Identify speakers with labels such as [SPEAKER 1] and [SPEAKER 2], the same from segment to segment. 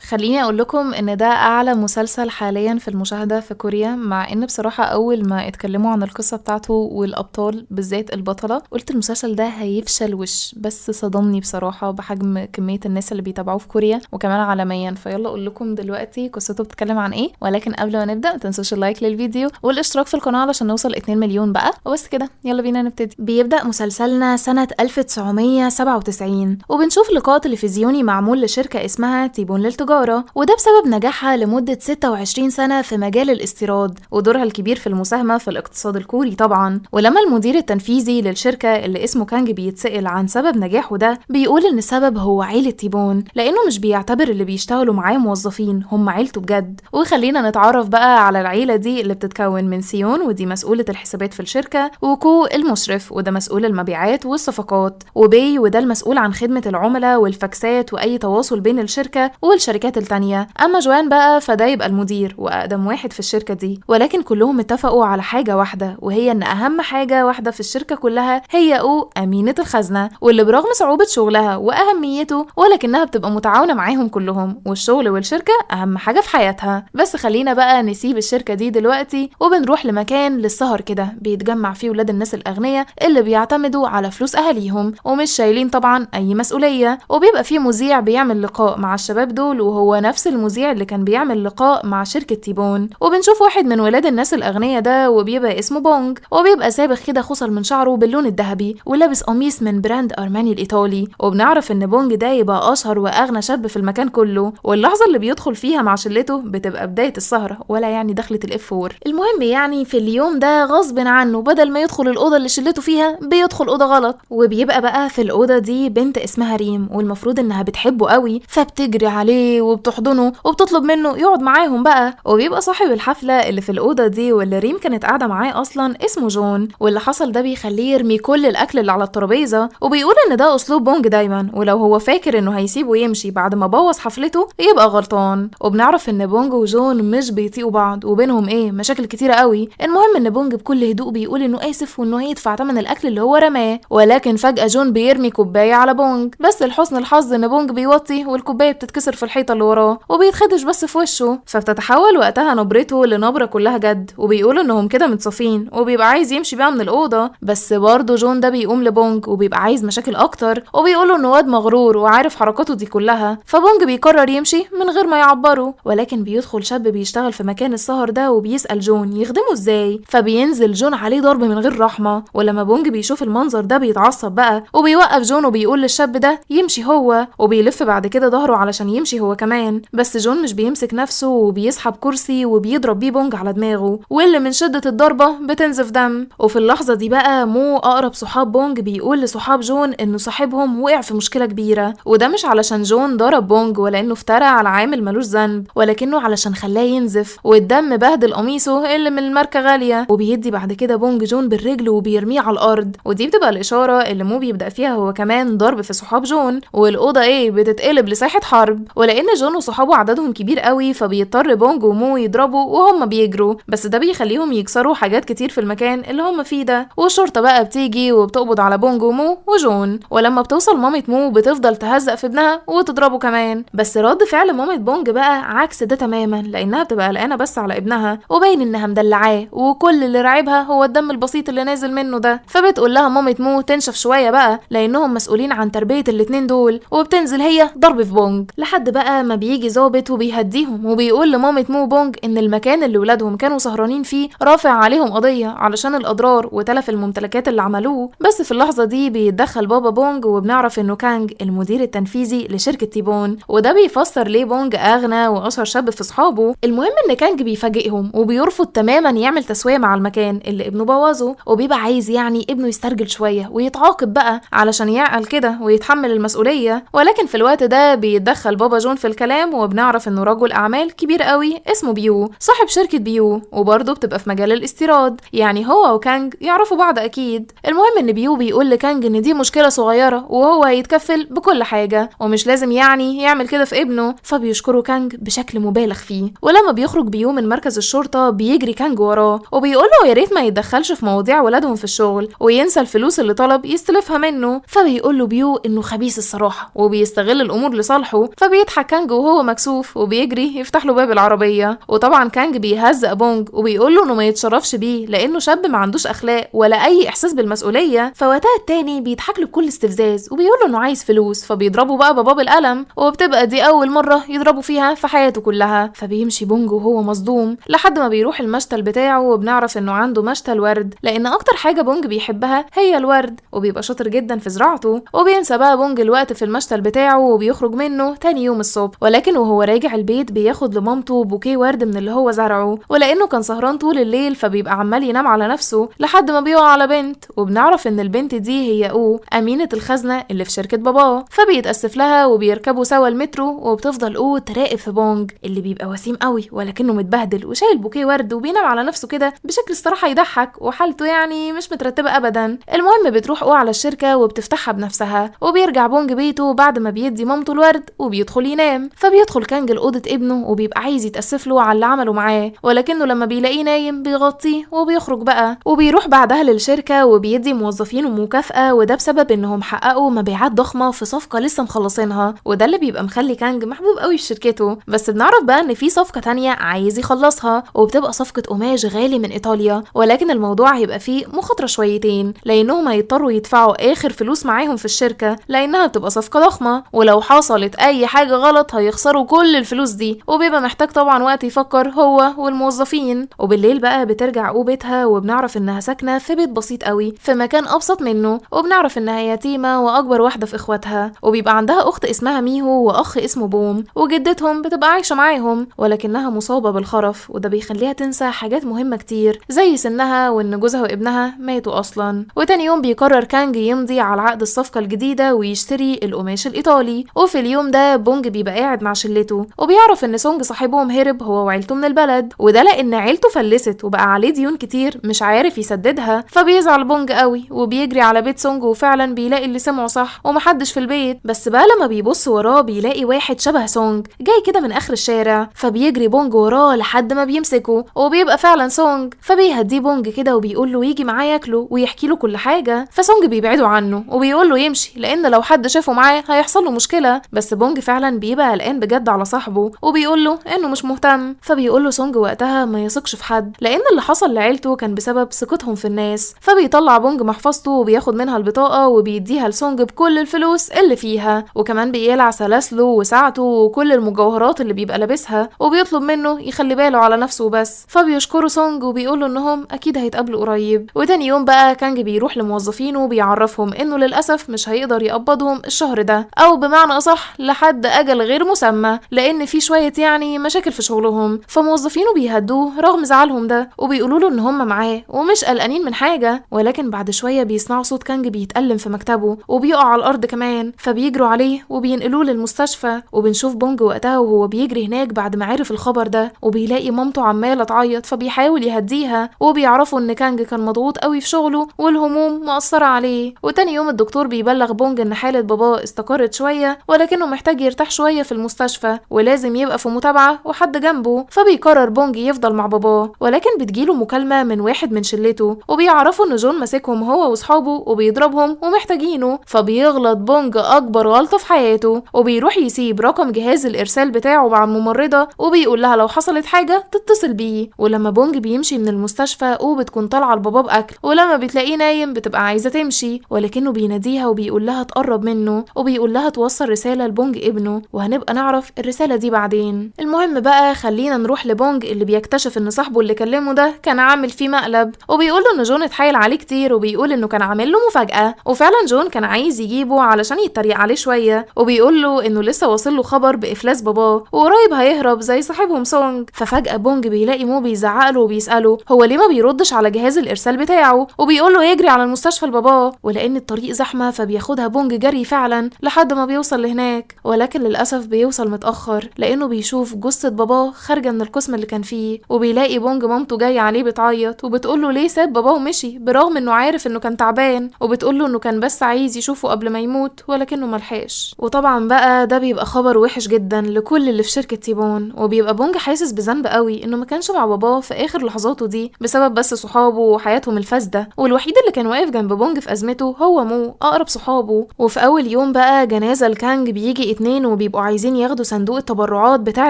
[SPEAKER 1] خليني اقول لكم ان ده اعلى مسلسل حاليا في المشاهدة في كوريا، مع ان بصراحة اول ما اتكلموا عن القصة بتاعته والابطال بالذات البطلة قلت المسلسل ده هيفشل وش، بس صدمني بصراحة بحجم كمية الناس اللي بيتابعوه في كوريا وكمان عالميا. فيلا اقول لكم دلوقتي قصته بتتكلم عن ايه، ولكن قبل ما نبدأ ما تنسوش ال like للفيديو والاشتراك في القناة علشان نوصل 2 مليون بقى. وبس كده يلا بينا نبتدي. بيبدأ مسلسلنا سنة 1997 وبنشوف لقاء تلفزيوني معمول لشركة اسمها تيبون للتجارة، وده بسبب نجاحها لمدة 26 سنة في مجال الاستيراد ودورها الكبير في المساهمة في الاقتصاد الكوري طبعا. ولما المدير التنفيذي للشركة اللي اسمه كانج بيتسأل عن سبب نجاحه ده بيقول ان السبب هو عيلة تيبون، لانه مش بيعتبر اللي بيشتغلوا معاه موظفين، هم عيلته بجد. وخلينا نتعرف بقى على العيلة دي اللي بتتكون من سيون ودي مسؤولة الحسابات في الشركة، وكو المشرف وده مسؤول المبيعات والصفقات، وبي وده المسؤول عن خدمة العملاء والفاكسات واي تواصل بين الشركة والشركات التانية. اما جوان بقى فده يبقى المدير واقدم واحد في الشركة دي. ولكن كلهم اتفقوا على حاجة واحدة، وهي ان اهم حاجة واحدة في الشركة كلها هي او امينة الخزنة، واللي برغم صعوبة شغلها واهميته ولكنها بتبقى متعاونة معاهم كلهم، والشغل والشركة اهم حاجة في حياتها. بس خلينا بقى نسيب الشركة دي دلوقتي وبنروح لمكان للسهر كده بيتجمع فيه ولاد الناس الاغنياء اللي بيعتمدوا على فلوس اهاليهم ومش شايلين طبعا اي مسؤولية. وبيبقى فيه مذيع بيعمل لقاء مع الشباب دول، وهو نفس المذيع اللي كان بيعمل لقاء مع شركة تيبون. وبنشوف واحد من ولاد الناس الأغنياء ده وبيبقى اسمه بونج، وبيبقى سابغ كده خصل من شعره باللون الذهبي ولابس قميص من brand أرماني الإيطالي. وبنعرف إن بونج ده يبقى أشهر وأغنى شاب في المكان كله، واللحظة اللي بيدخل فيها مع شلته بتبقى بداية السهرة، ولا يعني دخلة ال F4. المهم يعني في اليوم ده غصب عنه بدل ما يدخل الأوضة اللي شلته فيها بيدخل أوضة غلط، وبيبقى بقى في الأوضة دي بنت اسمها ريم، والمفروض إنها بتحبه قوي فبتجري عليه وبتحضنه وبتطلب منه يقعد معاهم بقى. وبيبقى صاحب الحفلة اللي في الأوضة دي واللي ريم كانت قاعدة معاه أصلا اسمه جون، واللي حصل ده بيخليه يرمي كل الأكل اللي على الترابيزة، وبيقول إن ده أسلوب بونج دايما، ولو هو فاكر إنه هيسيبه يمشي بعد ما بوظ حفلته يبقى غلطان. وبنعرف إن بونج وجون مش بيطيقوا بعض وبينهم إيه مشاكل كتيرة قوي. المهم إن بونج بكل هدوء بيقول إنه آسف وإنه هيدفع ثمن الأكل اللي هو رماه، ولكن فجأة جون بيرمي كوباية على بونج، بس لحسن الحظ إن بونج بيوطي والكوباية بتتكسر في الحيطة اللي وراه وبيتخدش بس في وشه، فبتتحول وقتها نبرته لنبرة كلها جد، وبيقولوا انهم كده متصافين، وبيبقى عايز يمشي بقى من الأوضة. بس برضه جون ده بيقوم لبونج وبيبقى عايز مشاكل اكتر، وبيقولوا انه واد مغرور وعارف حركاته دي كلها، فبونج بيقرر يمشي من غير ما يعبره. ولكن بيدخل شاب بيشتغل في مكان السهر ده وبيسأل جون يخدمه ازاي، فبينزل جون عليه ضرب من غير رحمة. ولما بونج بيشوف المنظر ده بيتعصب بقى وبيوقف جون وبيقول للشاب ده يمشي هو، وبيلف بعد كده ظهره علشان يمشي هو كمان، بس جون مش بيمسك نفسه وبيسحب كرسي وبيضرب بيه بونج على دماغه، واللي من شدة الضربة بتنزف دم. وفي اللحظة دي بقى مو أقرب صحاب بونج بيقول لصحاب جون إنه صاحبهم وقع في مشكلة كبيرة، وده مش علشان جون ضرب بونج ولا إنه افترى على عامل ملوش ذنب، ولكنه علشان خلاه ينزف والدم بهدل قميصه اللي من الماركة غالية. وبيدي بعد كده بونج جون بالرجل وبيرميه على الأرض، ودي بتبقى الإشارة اللي مو بيبدأ فيها هو كمان ضرب في صحاب جون، والأوضة إيه بتتقلب لساحة حرب. ولأن جون وصحابه عددهم كبير قوي فبيضطر بونج ومو يضربوا وهم بيجروا، بس ده بيخليهم يكسروا حاجات كتير في المكان اللي هم فيه ده. والشرطة بقى بتيجي وبتقبض على بونج ومو وجون، ولما بتوصل مامة مو بتفضل تهزق في ابنها وتضربه كمان، بس رد فعل مامة بونج بقى عكس ده تماما، لأنها بتبقى قلقانة بس على ابنها وباين إنها مدلعاه وكل اللي راعبها هو الدم البسيط اللي نازل منه ده. فبتقول لها مامة مو تنشف شوية بقى لأنهم مسؤولين عن تربية الاتنين دول، وبتنزل هي ضرب في بونج لحد بقى ما بيجي ظابط وبيهديهم وبيقول لمامة مو بونج إن المكان اللي ولادهم كانوا سهرانين فيه رافع عليهم قضية علشان الأضرار وتلف الممتلكات اللي عملوه. بس في اللحظة دي بيتدخل بابا بونج، وبنعرف إنه كانج المدير التنفيذي لشركة تيبون، وده بيفسر ليه بونج أغنى وأشهر شاب في صحابه. المهم إن كانج بيفاجئهم وبيرفض تماما يعمل تسوية مع المكان اللي ابنه بوظه، وبيبقى عايز يعني ابنه يسترجل شوية ويتعاقب بقى علشان يعقل كده ويتحمل المسؤولية. ولكن في الوقت ده بيتدخل بابا جون في الكلام، وبنعرف إنه رجل أعمال كبير قوي اسمه بيو صاحب شركة بيو، وبرضه بتبقى في مجال الاستيراد، يعني هو وكانج يعرفوا بعض أكيد. المهم إن بيو بيقول لكانج إن دي مشكلة صغيرة وهو هيتكفل بكل حاجة ومش لازم يعني يعمل كده في ابنه، فبيشكره كانج بشكل مبالغ فيه. ولما بيخرج بيو من مركز الشرطة بيجري كانج وراه وبيقول له يا ريت ما يتدخلش في مواضيع ولادهم في الشغل وينسى الفلوس اللي طلب يستلفها منه، فبيقول له بيو انه خبيث الصراحة وبيستغل الامور لصالحه. فبيضحك كانج وهو مكسوف وبيجري يفتح له باب العربية. وطبعا كانج بيهزق بونج وبيقول له انه ما يتشرفش بيه لانه شاب ما عندوش اخلاق ولا اي احساس بالمسؤولية. فوقتها التاني بيضحك له بكل استفزاز وبيقول له انه عايز فلوس، فبيضربه بقى باباه بالقلم، وبتبقى دي اول مرة يضربه فيها في حياته كلها. فبيمشي بونج وهو مصدوم لحد ما بيروح المشتل بتاعه، وبنعرف انه عنده مشتل ورد لان اكتر حاجة بونج بيحبها هي الورد، وبيبقى شاطر جدا في زراعته. وبينسى بقى بونج الوقت في المشتل بتاعه وبيخرج منه تاني يوم الصبح، ولكن وهو راجع البيت بياخد لمامته بوكيه ورد من اللي هو زرعه، ولانه كان سهران طول الليل فبيبقى عمال ينام على نفسه لحد ما بيقع على بنت. وبنعرف ان البنت دي هي او امينه الخزنة اللي في شركة باباه، فبيتاسف لها وبيركبوا سوا المترو. وبتفضل او تراقب في بونج اللي بيبقى وسيم قوي ولكنه متبهدل وشايل بوكيه ورد وبينام على نفسه كده بشكل الصراحة يضحك، وحالته يعني مش مترتبة ابدا. المهم بتروح او على الشركة وبتفتحها بنفسها، وبيرجع بونج بيته بعد ما بيدي مامته الورد وبيدخل ينام. فبيدخل كانج لاوضه ابنه وبيبقى عايز يتاسف له على اللي عمله معاه، ولكنه لما بيلاقيه نايم بيغطيه وبيخرج بقى. وبيروح بعدها للشركة وبيدي موظفينه مكافاة، وده بسبب انهم حققوا مبيعات ضخمة في صفقة لسه مخلصينها، وده اللي بيبقى مخلي كانج محبوب قوي في شركته. بس بنعرف بقى ان في صفقة تانية عايز يخلصها، وبتبقى صفقة قماش غالي من ايطاليا، ولكن الموضوع هيبقى فيه مخاطره شويتين لانهم هيضطروا يدفعوا اخر فلوس معاهم في الشركة لانها بتبقى صفقة ضخمة، ولو حصلت اي حاجة غلط هيخسروا كل الفلوس دي. وبيبقى محتاج طبعا وقت يفكر هو والموظفين. وبالليل بقى بترجع او بيتها، وبنعرف انها ساكنة في بيت بسيط قوي في مكان ابسط منه، وبنعرف انها يتيمة واكبر واحدة في اخواتها، وبيبقى عندها اخت اسمها ميهو واخ اسمه بوم، وجدتهم بتبقى عايشه معاهم ولكنها مصابه بالخرف، وده بيخليها تنسى حاجات مهمة كتير زي سنها وان جوزها وابنها ماتوا اصلا. وتاني يوم بيقرر كانج يمضي على عقد الصفقة الجديدة ويشتري القماش الايطالي. وفي اليوم ده بونج بيبقى قاعد مع شلته، وبيعرف ان سونج صاحبهم هرب هو وعيلته من البلد، وده لان عيلته فلست وبقى عليه ديون كتير مش عارف يسددها. فبيزعل بونج قوي وبيجري على بيت سونج، وفعلا بيلاقي اللي سمعه صح ومحدش في البيت. بس بقى لما بيبص وراه بيلاقي واحد شبه سونج جاي كده من اخر الشارع، فبيجري بونج وراه لحد ما بيمسكه وبيبقى فعلا سونج. فبيهديه بونج كده وبيقول له يجي معاه ياكله ويحكي له كل حاجة، فسونج بيبعده عنه وبيقول له يمشي لان لو حد شافه معاه هيحصل له مشكلة. بس بونج فعلا بيبقى قلقان بجد على صاحبه وبيقول له انه مش مهتم. فبيقول له سونج وقتها ما يثقش في حد لان اللي حصل لعيلته كان بسبب ثقتهم في الناس. فبيطلع بونج محفظته وبياخد منها البطاقة وبيديها لسونج بكل الفلوس اللي فيها، وكمان بيقلع سلاسله وساعته وكل المجوهرات اللي بيبقى لابسها، وبيطلب منه يخلي باله على نفسه بس. فبيشكره سونج وبيقول له انهم اكيد هيتقابلوا قريب. وتاني يوم بقى كانج بيروح لموظفينه وبيعرفهم انه للاسف مش هيقدر يقبضهم الشهر ده، او بمعنى اصح لحد اجل غير مسمى، لان في شوية يعني مشاكل في شغلهم. فموظفينه بيهدوه رغم زعلهم ده وبيقولوا له ان هم معاه ومش قلقانين من حاجة. ولكن بعد شوية بيسمعوا صوت كانج بيتألم في مكتبه وبيقع على الارض كمان، فبيجروا عليه وبينقلوه للمستشفى. وبنشوف بونج وقتها وهو بيجري هناك بعد ما عرف الخبر ده، وبيلاقي مامته عماله تعيط فبيحاول يهديها، وبيعرفوا ان كانج كان مضغوط قوي في شغله والهموم مأثره عليه. وتاني يوم الدكتور بيبلغ بونج ان حاله باباه استقرت شوية ولكنه محتاج يرتاح شوية في المستشفى ولازم يبقى في متابعه وحد جنبه. فبيقرر بونج يفضل مع باباه، ولكن بتجيله مكالمة من واحد من شلته وبيعرفوا ان جون ماسكهم هو واصحابه وبيضربهم ومحتاجينه. فبيغلط بونج اكبر غلطه في حياته وبيروح يسيب رقم جهاز الارسال بتاعه مع الممرضة وبيقول لها لو حصلت حاجة تتصل بيه. ولما بونج بيمشي من المستشفى وبتكون طالعه لباباه باكل، ولما بتلاقيه نايم بتبقى عايزه تمشي، ولكنه بيناديها وبيقول لها تقرب منه وبيقول لها توصل رسالة لبونج ابنه، وهنبقى نعرف الرسالة دي بعدين. المهم بقى خلينا نروح لبونج اللي بيكتشف ان صاحبه اللي كلمة ده كان عامل فيه مقلب، وبيقول له ان جون اتحايل عليه كتير وبيقول انه كان عامل له مفاجاة، وفعلا جون كان عايز يجيبه علشان يتريق عليه شوية، وبيقول له انه لسه واصل له خبر بافلاس باباه وقريب هيهرب زي صاحبهم سونج. ففجاه بونج بيلاقي مو بيزعق له وبيساله هو ليه ما بيردش على جهاز الارسال بتاعه، وبيقول له يجري على المستشفى لباباه، ولان الطريق زحمة فبياخدها بونج جري فعلا لحد ما بيوصل لهناك، ولكن للاسف بيوصل متاخر لانه بيشوف جثة باباه خارجه من القسم اللي كان فيه. وبيلاقي بونج مامته جاية عليه بتعيط وبتقول له ليه ساب باباه ومشي برغم انه عارف انه كان تعبان، وبتقول له انه كان بس عايز يشوفه قبل ما يموت ولكنه ملحقش. وطبعا بقى ده بيبقى خبر وحش جدا لكل اللي في شركة تيبون، وبيبقى بونج حاسس بذنب قوي انه ما كانش مع باباه في اخر لحظاته دي بسبب بس صحابه وحياتهم الفاسدة، والوحيد اللي كان واقف جنب بونج في ازمته هو مو اقرب صحابه. وفي اول يوم بقى جنازه الكانج بيجي 2 وبيبقوا عايزين ياخدوا صندوق التبرعات بتاع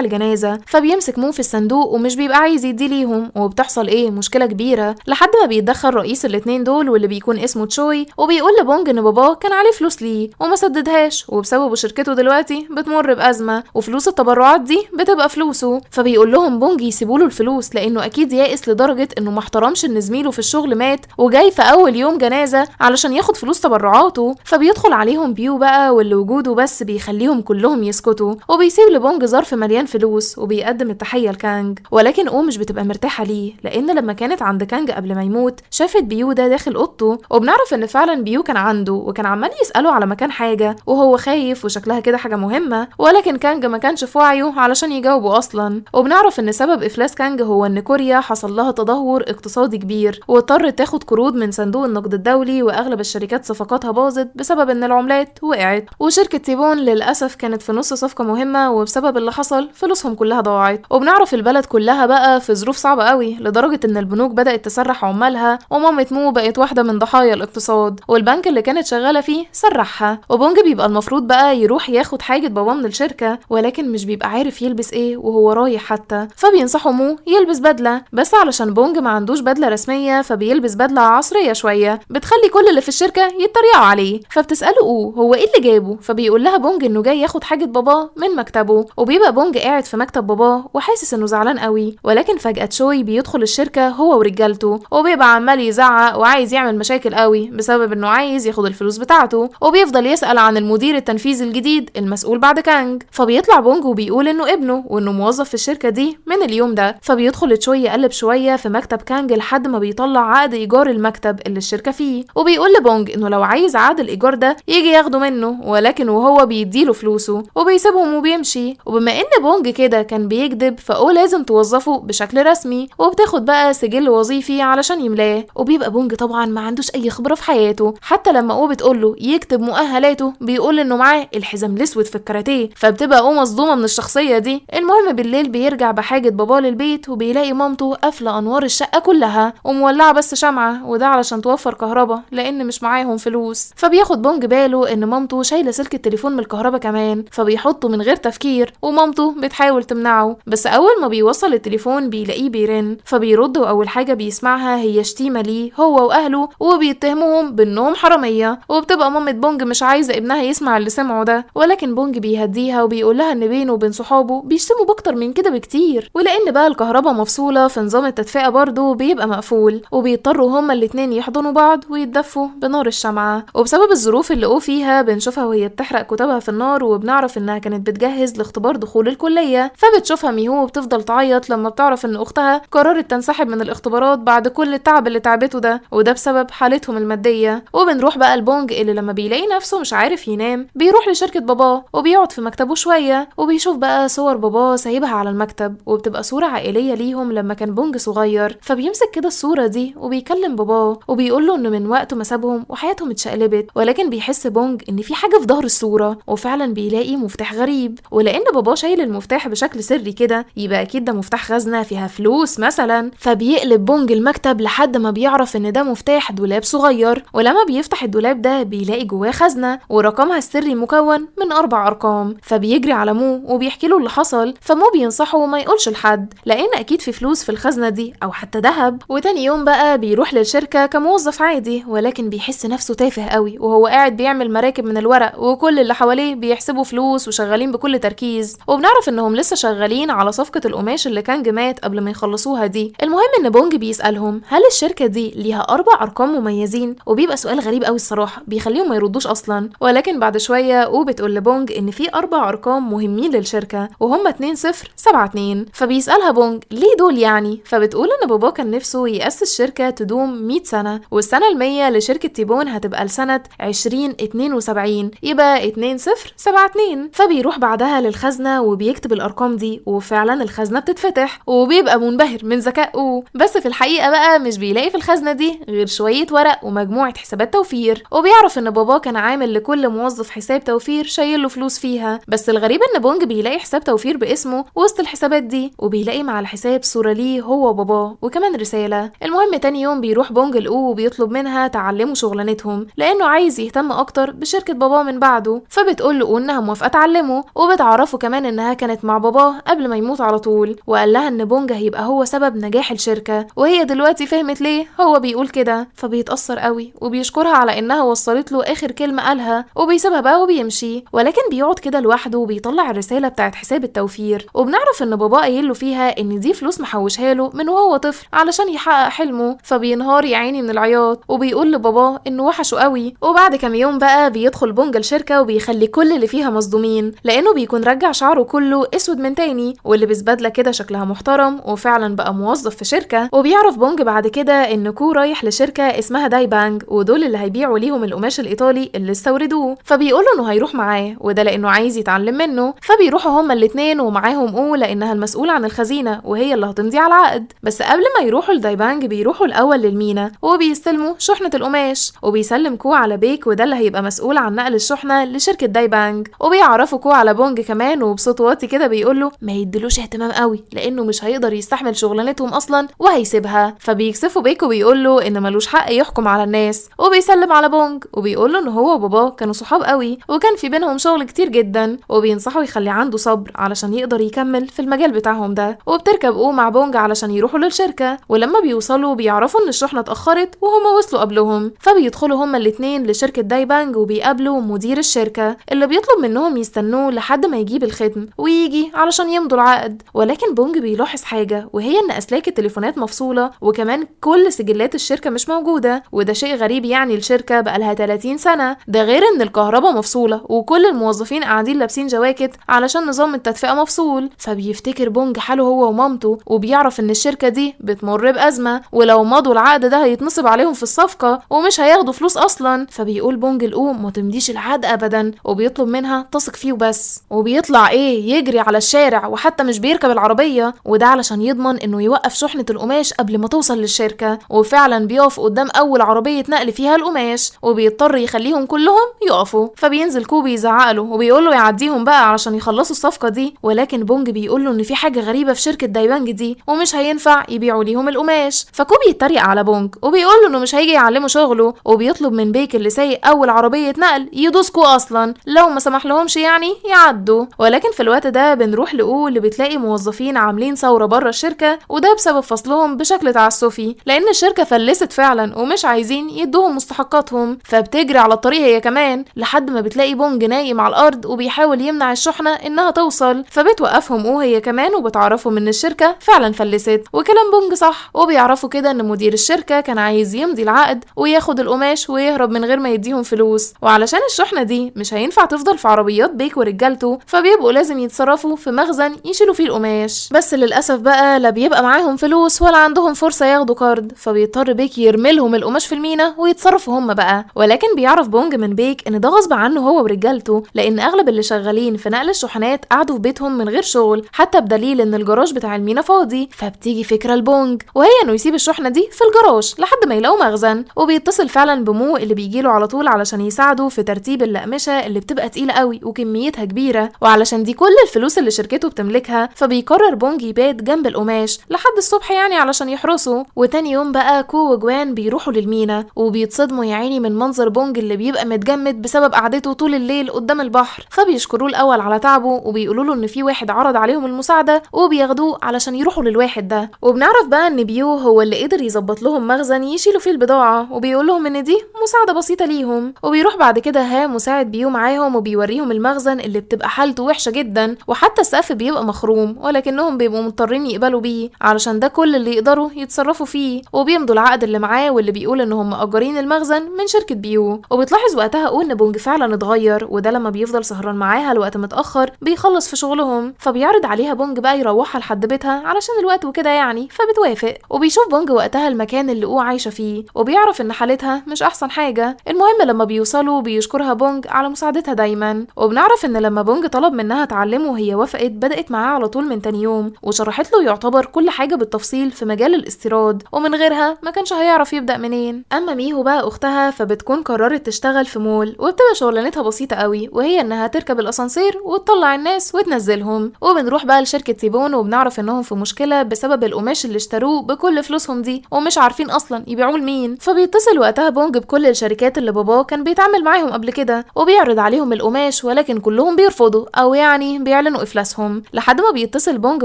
[SPEAKER 1] الجنازة، فبيمسك مو في الصندوق ومش بيبقى عايز يدي ليهم، وبتحصل ايه مشكلة كبيرة لحد ما بيتدخل رئيس الاتنين دول واللي بيكون اسمه تشوي، وبيقول لبونج ان باباه كان عليه فلوس ليه وما سددهاش، وبسببه شركته دلوقتي بتمر بأزمة وفلوس التبرعات دي بتبقى فلوسه. فبيقول لهم بونج يسيبوا له الفلوس لانه اكيد يائس لدرجة انه ما احترمش ان زميله في الشغل مات وجاي في اول يوم جنازة علشان ياخد فلوس تبرعاته. فبيدخل عليهم بيو بقى واللي وجوده بس بيخليهم كلهم يسكتوا، وبيسيب لبونج ظرف مليان فلوس وبيقدم التحية لكانج. ولكن او مش بتبقى مرتاحة ليه، لان لما كانت عند كانج قبل ما يموت شافت بيو ده داخل اوضته، وبنعرف ان فعلا بيو كان عنده وكان عمال يسأله على مكان حاجة وهو خايف وشكلها كده حاجة مهمة، ولكن كانج ما كانش في وعيه علشان يجاوبه اصلا. وبنعرف ان سبب افلاس كانج هو ان كوريا حصل لها تدهور اقتصادي كبير واضطرت تاخد قروض من صندوق النقد الدولي، واغلب الشركات صفقاتها باظت بسبب ان العملات وقعت، وشركة تيبون للاسف كانت في نص صفقة مهمة وبسبب اللي حصل فلوسهم كلها ضاعت. وبنعرف البلد كلها بقى في ظروف صعبة قوي لدرجة ان البنوك بدأت تسرح عمالها، ومامة مو بقت واحدة من ضحايا الاقتصاد، والبنك اللي كانت شغالة فيه سرحها. وبونج بيبقى المفروض بقى يروح ياخد حاجة باباه من الشركة، ولكن مش بيبقى عارف يلبس ايه وهو رايح حتى، فبينصحوا مو يلبس بدلة، بس علشان بونج ما عندوش بدلة رسمية فبيلبس بدلة عصرية شوية بتخلي كل اللي في الشركة يتريقوا عليه. فبتسأله او هو ايه اللي جابه، فبيقول لها بونج انه جاي ياخد حاجة باباه من مكتبه. وبيبقى بونج قاعد في مكتب باباه وحاسس انه زعلان قوي، ولكن فجأة تشوي بيدخل الشركة هو ورجالته وبيبقى عمال يزعق وعايز يعمل مشاكل قوي بسبب انه عايز ياخد الفلوس بتاعته، وبيفضل يسأل عن المدير التنفيذي الجديد المسؤول بعد كانج. فبيطلع بونج وبيقول انه ابنه وانه موظف في الشركة دي من اليوم ده. فبيدخل تشوي يقلب شوية في مكتب كانج لحد ما بيطلع عقد ايجار المكتب اللي الشركة فيه، وبيقول لبونج انه لو عايز عقد الايجار ده يجي ياخده منه، ولكن وهو بيديله فلوسه وبيسيبهم وبيمشي. وبما ان بونج كده كان بيكذب فأو لازم توظفه بشكل رسمي، وبتاخد بقى سجل وظيفي علشان يملاه. وبيبقى بونج طبعا ما عندوش اي خبرة في حياته، حتى لما او بتقول له يكتب مؤهلاته بيقول انه معاه الحزام الاسود في الكاراتيه، فبتبقى او مصدومة من الشخصية دي. المهم بالليل بيرجع بحاجة باباه للبيت وبيلاقي مامته قافلة انوار الشقة كلها ومولعة بس شمعة، وده علشان توفر كهرباء لان مش معاهم فلوس. فبياخد بونج باله ان مامته شايلة سلك التليفون من الكهرباء كمان، فبيحطه من غير تفكير ومامته بتحاول تمنعه، بس اول ما بيوصل التليفون بيلاقيه بيرن، فبيرد واول حاجة بيسمعها هي شتيمة ليه هو واهله وبيتهمهم بانهم حرامية. وبتبقى مامة بونج مش عايزة ابنها يسمع اللي سمعه ده، ولكن بونج بيهديها وبيقول لها ان بينه وبين صحابه بيشتموا باكتر من كده بكتير. ولان بقى الكهرباء مفصولة في نظام التدفئة برضه بيبقى مقفول، وبيضطروا هما الاتنين يحضنوا بعض ويتدفوا بنار الشمعة. وبسبب الظروف اللي او فيها بنشوفها وهي بتحرق كتبها في النار، وبنعرف انها كانت بتجهز لاختبار دخول الكلية. فبتشوفها ميهو وبتفضل تعيط لما بتعرف ان اختها قررت تنسحب من الاختبارات بعد كل التعب اللي تعبته ده، وده بسبب حالتهم المادية. وبنروح بقى لبونج اللي لما بيلاقي نفسه مش عارف ينام بيروح لشركة باباه وبيقعد في مكتبه شوية، وبيشوف بقى صور باباه سايبها على المكتب، وبتبقى صورة عائلية ليهم لما كان بونج صغير. فبيمسك كده الصورة دي وبيكلم باباه وبيقول له انه من وقته ما سابهم وحياتهم اتشقلبت، ولكن بيحس بونج ان في حاجة في ظهر الصورة، وفعلا بيلاقي مفتاح غريب. ولان باباه شايل المفتاح بشكل سري كده يبقى اكيد ده مفتاح خزنة فيها فلوس مثلا. فبيقلب بونج المكتب لحد ما بيعرف ان ده مفتاح دولاب صغير، ولما بيفتح الدولاب ده بيلاقي جواه خزنة ورقمها السري مكون من 4 أرقام. فبيجري على مو وبيحكي له اللي حصل، فمو بينصحه ما يقولش لحد لان اكيد في فلوس في الخزنة دي او حتى ذهب. وتاني يوم بقى بيروح للشركة كموظف عادي، ولكن بيحس نفسه تافه قوي وهو قاعد بيعمل مراكب من الورق وكل اللي حواليه بيحسبوا فلوس وشغالين بكل تركيز. وبنعرف انهم لسه شغالين على صفقة القماش اللي كانج مات قبل ما يخلصوها دي. المهم ان بونج بيسألهم هل الشركة دي ليها 4 أرقام مميزين، وبيبقى سؤال غريب قوي الصراحة بيخليهم ما يردوش اصلا. ولكن بعد شوية او بتقول لبونج ان في 4 أرقام مهمين للشركة وهم 2072. فبيسألها بونج ليه دول يعني، فبتقول ان بابا كان نفسه يأسس شركة تدوم 100 سنة، والسنة ال100 لشركة تيبون هتبقى لسنة 2072 يبقى 2072. فبيروح بعدها للخزنة وبيكتب الأرقام دي، وفعلا الخزنة بتتفتح وبيبقى منبهر من ذكائه. بس في الحقيقة بقى مش بيلاقي في الخزنة دي غير شوية ورق ومجموعة حسابات توفير، وبيعرف ان باباه كان عامل لكل موظف حساب توفير شايل له فلوس فيها. بس الغريب ان بونج بيلاقي حساب توفير باسمه وسط الحسابات دي، وبيلاقي مع الحساب صورة ليه هو وباباه وكمان رسالة. المهم تاني يوم بيروح بونج لأو وبيطلب منها تعلمه شغلانتهم لانه عايز يهتم اكتر بشركة باباه من بعده. فبتقول له انها موافقة تعلمه، تعلمه، وبتعرفه كمان انها كانت مع باباه قبل ما يموت على طول، وقال لها ان بونج هيبقى هو سبب نجاح الشركة، وهي دلوقتي فهمت ليه هو بيقول كده. فبيتأثر قوي وبيشكرها على انها وصلت له اخر كلمة قالها، وبيسيبها بقى وبيمشي. ولكن بيقعد كده لوحده وبيطلع الرسالة بتاعت حساب التوفير، وبنعرف ان باباه قايل له فيها ان دي فلوس محوشها له من وهو طفل علشان يحقق حلمه. فبينهار يا عيني من العياط وبيقول لباباه انه وحشة قوي. وبعد كام يوم بقى بيدخل بونج الشركة وبيخلي كل اللي فيها مصدومين، لانه بيكون رجع شعره كله اسود من تاني ولبس بدله كده شكلها محترم، وفعلا بقى موظف في شركة. وبيعرف بونج بعد كده ان كو رايح لشركة اسمها دايبانج، ودول اللي هيبيعوا ليهم القماش الايطالي اللي استوردوه، فبيقول له انه هيروح معاه، وده لانه عايز يتعلم منه. فبيروحوا هما الاثنين ومعاهم او لانها المسؤولة عن الخزينة وهي اللي هتمضي على العقد. بس قبل ما يروحوا لدايبانج بيروحوا الاول للمينا وبيستلموا شحنه القماش، وبيسلم كو على بيك وده اللي هيبقى مسؤول عن نقل الشحنة لشركة دايبانج. وبيعرفوا كو على بونج كمان، وبصوت واطي كده بيقول له ما يدلوش اهتمام قوي لانه مش هيقدر يستحمل شغلانتهم اصلا وهيسيبها. فبيكسفوا بيك وبيقول له ان ملوش حق يحكم على الناس، وبيسلم على بونج وبيقول له ان هو وباباه كانوا صحاب قوي وكان في بينهم شغل كتير جدا، وبينصحه يخلي عنده صبر علشان يقدر يكمل في المجال بتاعهم ده. وبتركب او مع بونج علشان يروحوا للشركة، ولما بيوصلوا بيعرفوا ان الشحنة اتاخرت وهما وصلوا قبلهم. فبيدخلوا هما الاثنين لشركة دايبانج وبيقابلوا مدير الشركة اللي بيطلب منهم يستنوه لحد ما يجيب الختم ويجي علشان يمضوا العقد. ولكن بونج بيلاحظ حاجة، وهي ان اسلاك التليفونات مفصوله وكمان كل سجلات الشركة مش موجودة، وده شيء غريب يعني الشركة بقالها 30 سنة، ده غير ان الكهرباء مفصوله وكل الموظفين قاعدين لابسين جواكت علشان نظام التدفئه مفصول. فبيفتكر بونج حاله هو ومامته وبيعرف ان الشركة دي بتمر بازمه، ولو مضوا العقد ده هيتنصب عليهم في الصفقة ومش هياخدوا فلوس اصلا. فبيقول بونج لأو ما تمضيش العقد ابدا، وبيطلب منها تثق فيه وبس. وبيطلع ايه يجري على الشارع وحتى مش بيركب العربية، وده علشان يضمن انه يوقف شحنه القماش قبل ما توصل للشركة. وفعلا بيقف قدام اول عربية نقل فيها القماش وبيضطر يخليهم كلهم يقفوا. فبينزل كو بيزعق له وبيقول له يعديهم بقى علشان يخلصوا الصفقة دي، ولكن بونج بيقول له ان في حاجة غريبة في شركة دايبانج دي ومش هينفع يبيعوا ليهم القماش. فكو بيتريق على بونج وبيقول له انه مش هيجي يعلمه شغله، وبيطلب من بيك اللي سايق اول عربية نقل يدوس كو اصلا لو ما سمح لهمش يعني يعدوا. ولكن في الوقت ده بنروح لأو اللي بتلاقي موظفين عاملين ثورة بره الشركة، وده بسبب فصلهم بشكل تعسفي لان الشركة فلست فعلا ومش عايزين يدوهم مستحقاتهم. فبتجري على الطريق هي كمان لحد ما بتلاقي بونج نايم على الارض وبيحاول يمنع الشحنة انها توصل. فبتوقفهم او هي كمان وبتعرفهم ان الشركة فعلا فلست وكلام بونج صح، وبيعرفوا كده ان مدير الشركة كان عايز يمضي العقد وياخد القماش ويهرب من غير ما يديهم فلوس، وعلشان الشحنة دي مش هينفع تفضل في عربيات بيك ورجالته فبيبقوا لازم يتصرفوا في مخزن يشيلوا فيه القماش. بس للاسف بقى لا بيبقى معاهم فلوس ولا عندهم فرصة ياخدوا قرض، فبيضطر بيك يرملهم القماش في المينا ويتصرفوا هم بقى. ولكن بيعرف بونج من بيك ان ده غصب عنه هو ورجالته، لان اغلب اللي شغالين في نقل الشحنات قعدوا في بيتهم من غير شغل، حتى بدليل ان الجراج بتاع المينا فاضي. فبتيجي فكرة لبونج وهي انه يسيب الشحنة دي في الجراج لحد ما يلاقوا مخزن، وبيتصل فعلا بمو اللي بيجيله على طول علشان يساعده في ترتيب الاقمشة اللي بتبقى تقيلة قوي وكميتها كبيرة، وعلشان دي كل الفلوس اللي شركته بتملكها. فبيقرر بونج يبات جنب القماش لحد الصبح يعني علشان يحرسه. وتاني يوم بقى كو وجوان بيروحوا للمينا وبيتصدموا يا عيني من منظر بونج اللي بيبقى متجمد بسبب قعدته طول الليل قدام البحر. فبيشكروه الاول على تعبه وبيقولوا له ان في واحد عرض عليهم المساعدة وبياخدوه علشان يروحوا للواحد ده. وبنعرف بقى ان بيو هو اللي قدر يظبط لهم مخزن يشيلوا فيه البضاعة، وبيقول لهم ان دي مساعدة بسيطة ليهم. وبيروح بعد كده ها مساعد بيو معاهم وبيوريهم المخزن اللي بتبقى حالته وحشة جدا وحتى السقف بيبقى مخروم، ولكنهم بيبقوا مضطرين يقبلوا بيه علشان ده كل اللي يقدروا يتصرفوا فيه. وبيمضوا العقد اللي معاه واللي بيقول انهم مأجرين المخزن من شركة بيو. وبتلاحظ وقتها ان بونج فعلا اتغير، وده لما بيفضل سهران معاها لوقت متأخر بيخلص في شغلهم. فبيعرض عليها بونج بقى يروحها لحد بيتها علشان الوقت وكده يعني، فبتوافق. وبيشوف بونج وقتها المكان اللي او عايشه فيه وبيعرف ان حالتها مش احسن حاجة. المهم لما بيوصلوا بيشكرها بونج على مساعدتها دايما. وبنعرف ان لما بونج طلب منها تعلمه وهي وافقت، بدات معاه على طول من تاني يوم وشرحت له يعتبر كل حاجة بالتفصيل في مجال الاستيراد، ومن غيرها ما كانش هيعرف يبدا منين. اما ميهو بقى اختها فبتكون قررت تشتغل في مول، وبتبقى شغلانتها بسيطة قوي وهي انها تركب الاسانسير وتطلع الناس وتنزلهم. وبنروح بقى لشركة تيبون وبنعرف انهم في مشكلة بسبب القماش اللي اشتروه بكل فلوسهم دي ومش عارفين اصلا يبيعوه لمين. فبيتصل وقتها بونج بكل الشركات اللي باباه كان بيتعامل معاهم قبل كده وبيعرض عليهم القماش، ولكن ولكن كلهم بيرفضوا او يعني بيعلنوا افلاسهم، لحد ما بيتصل بونج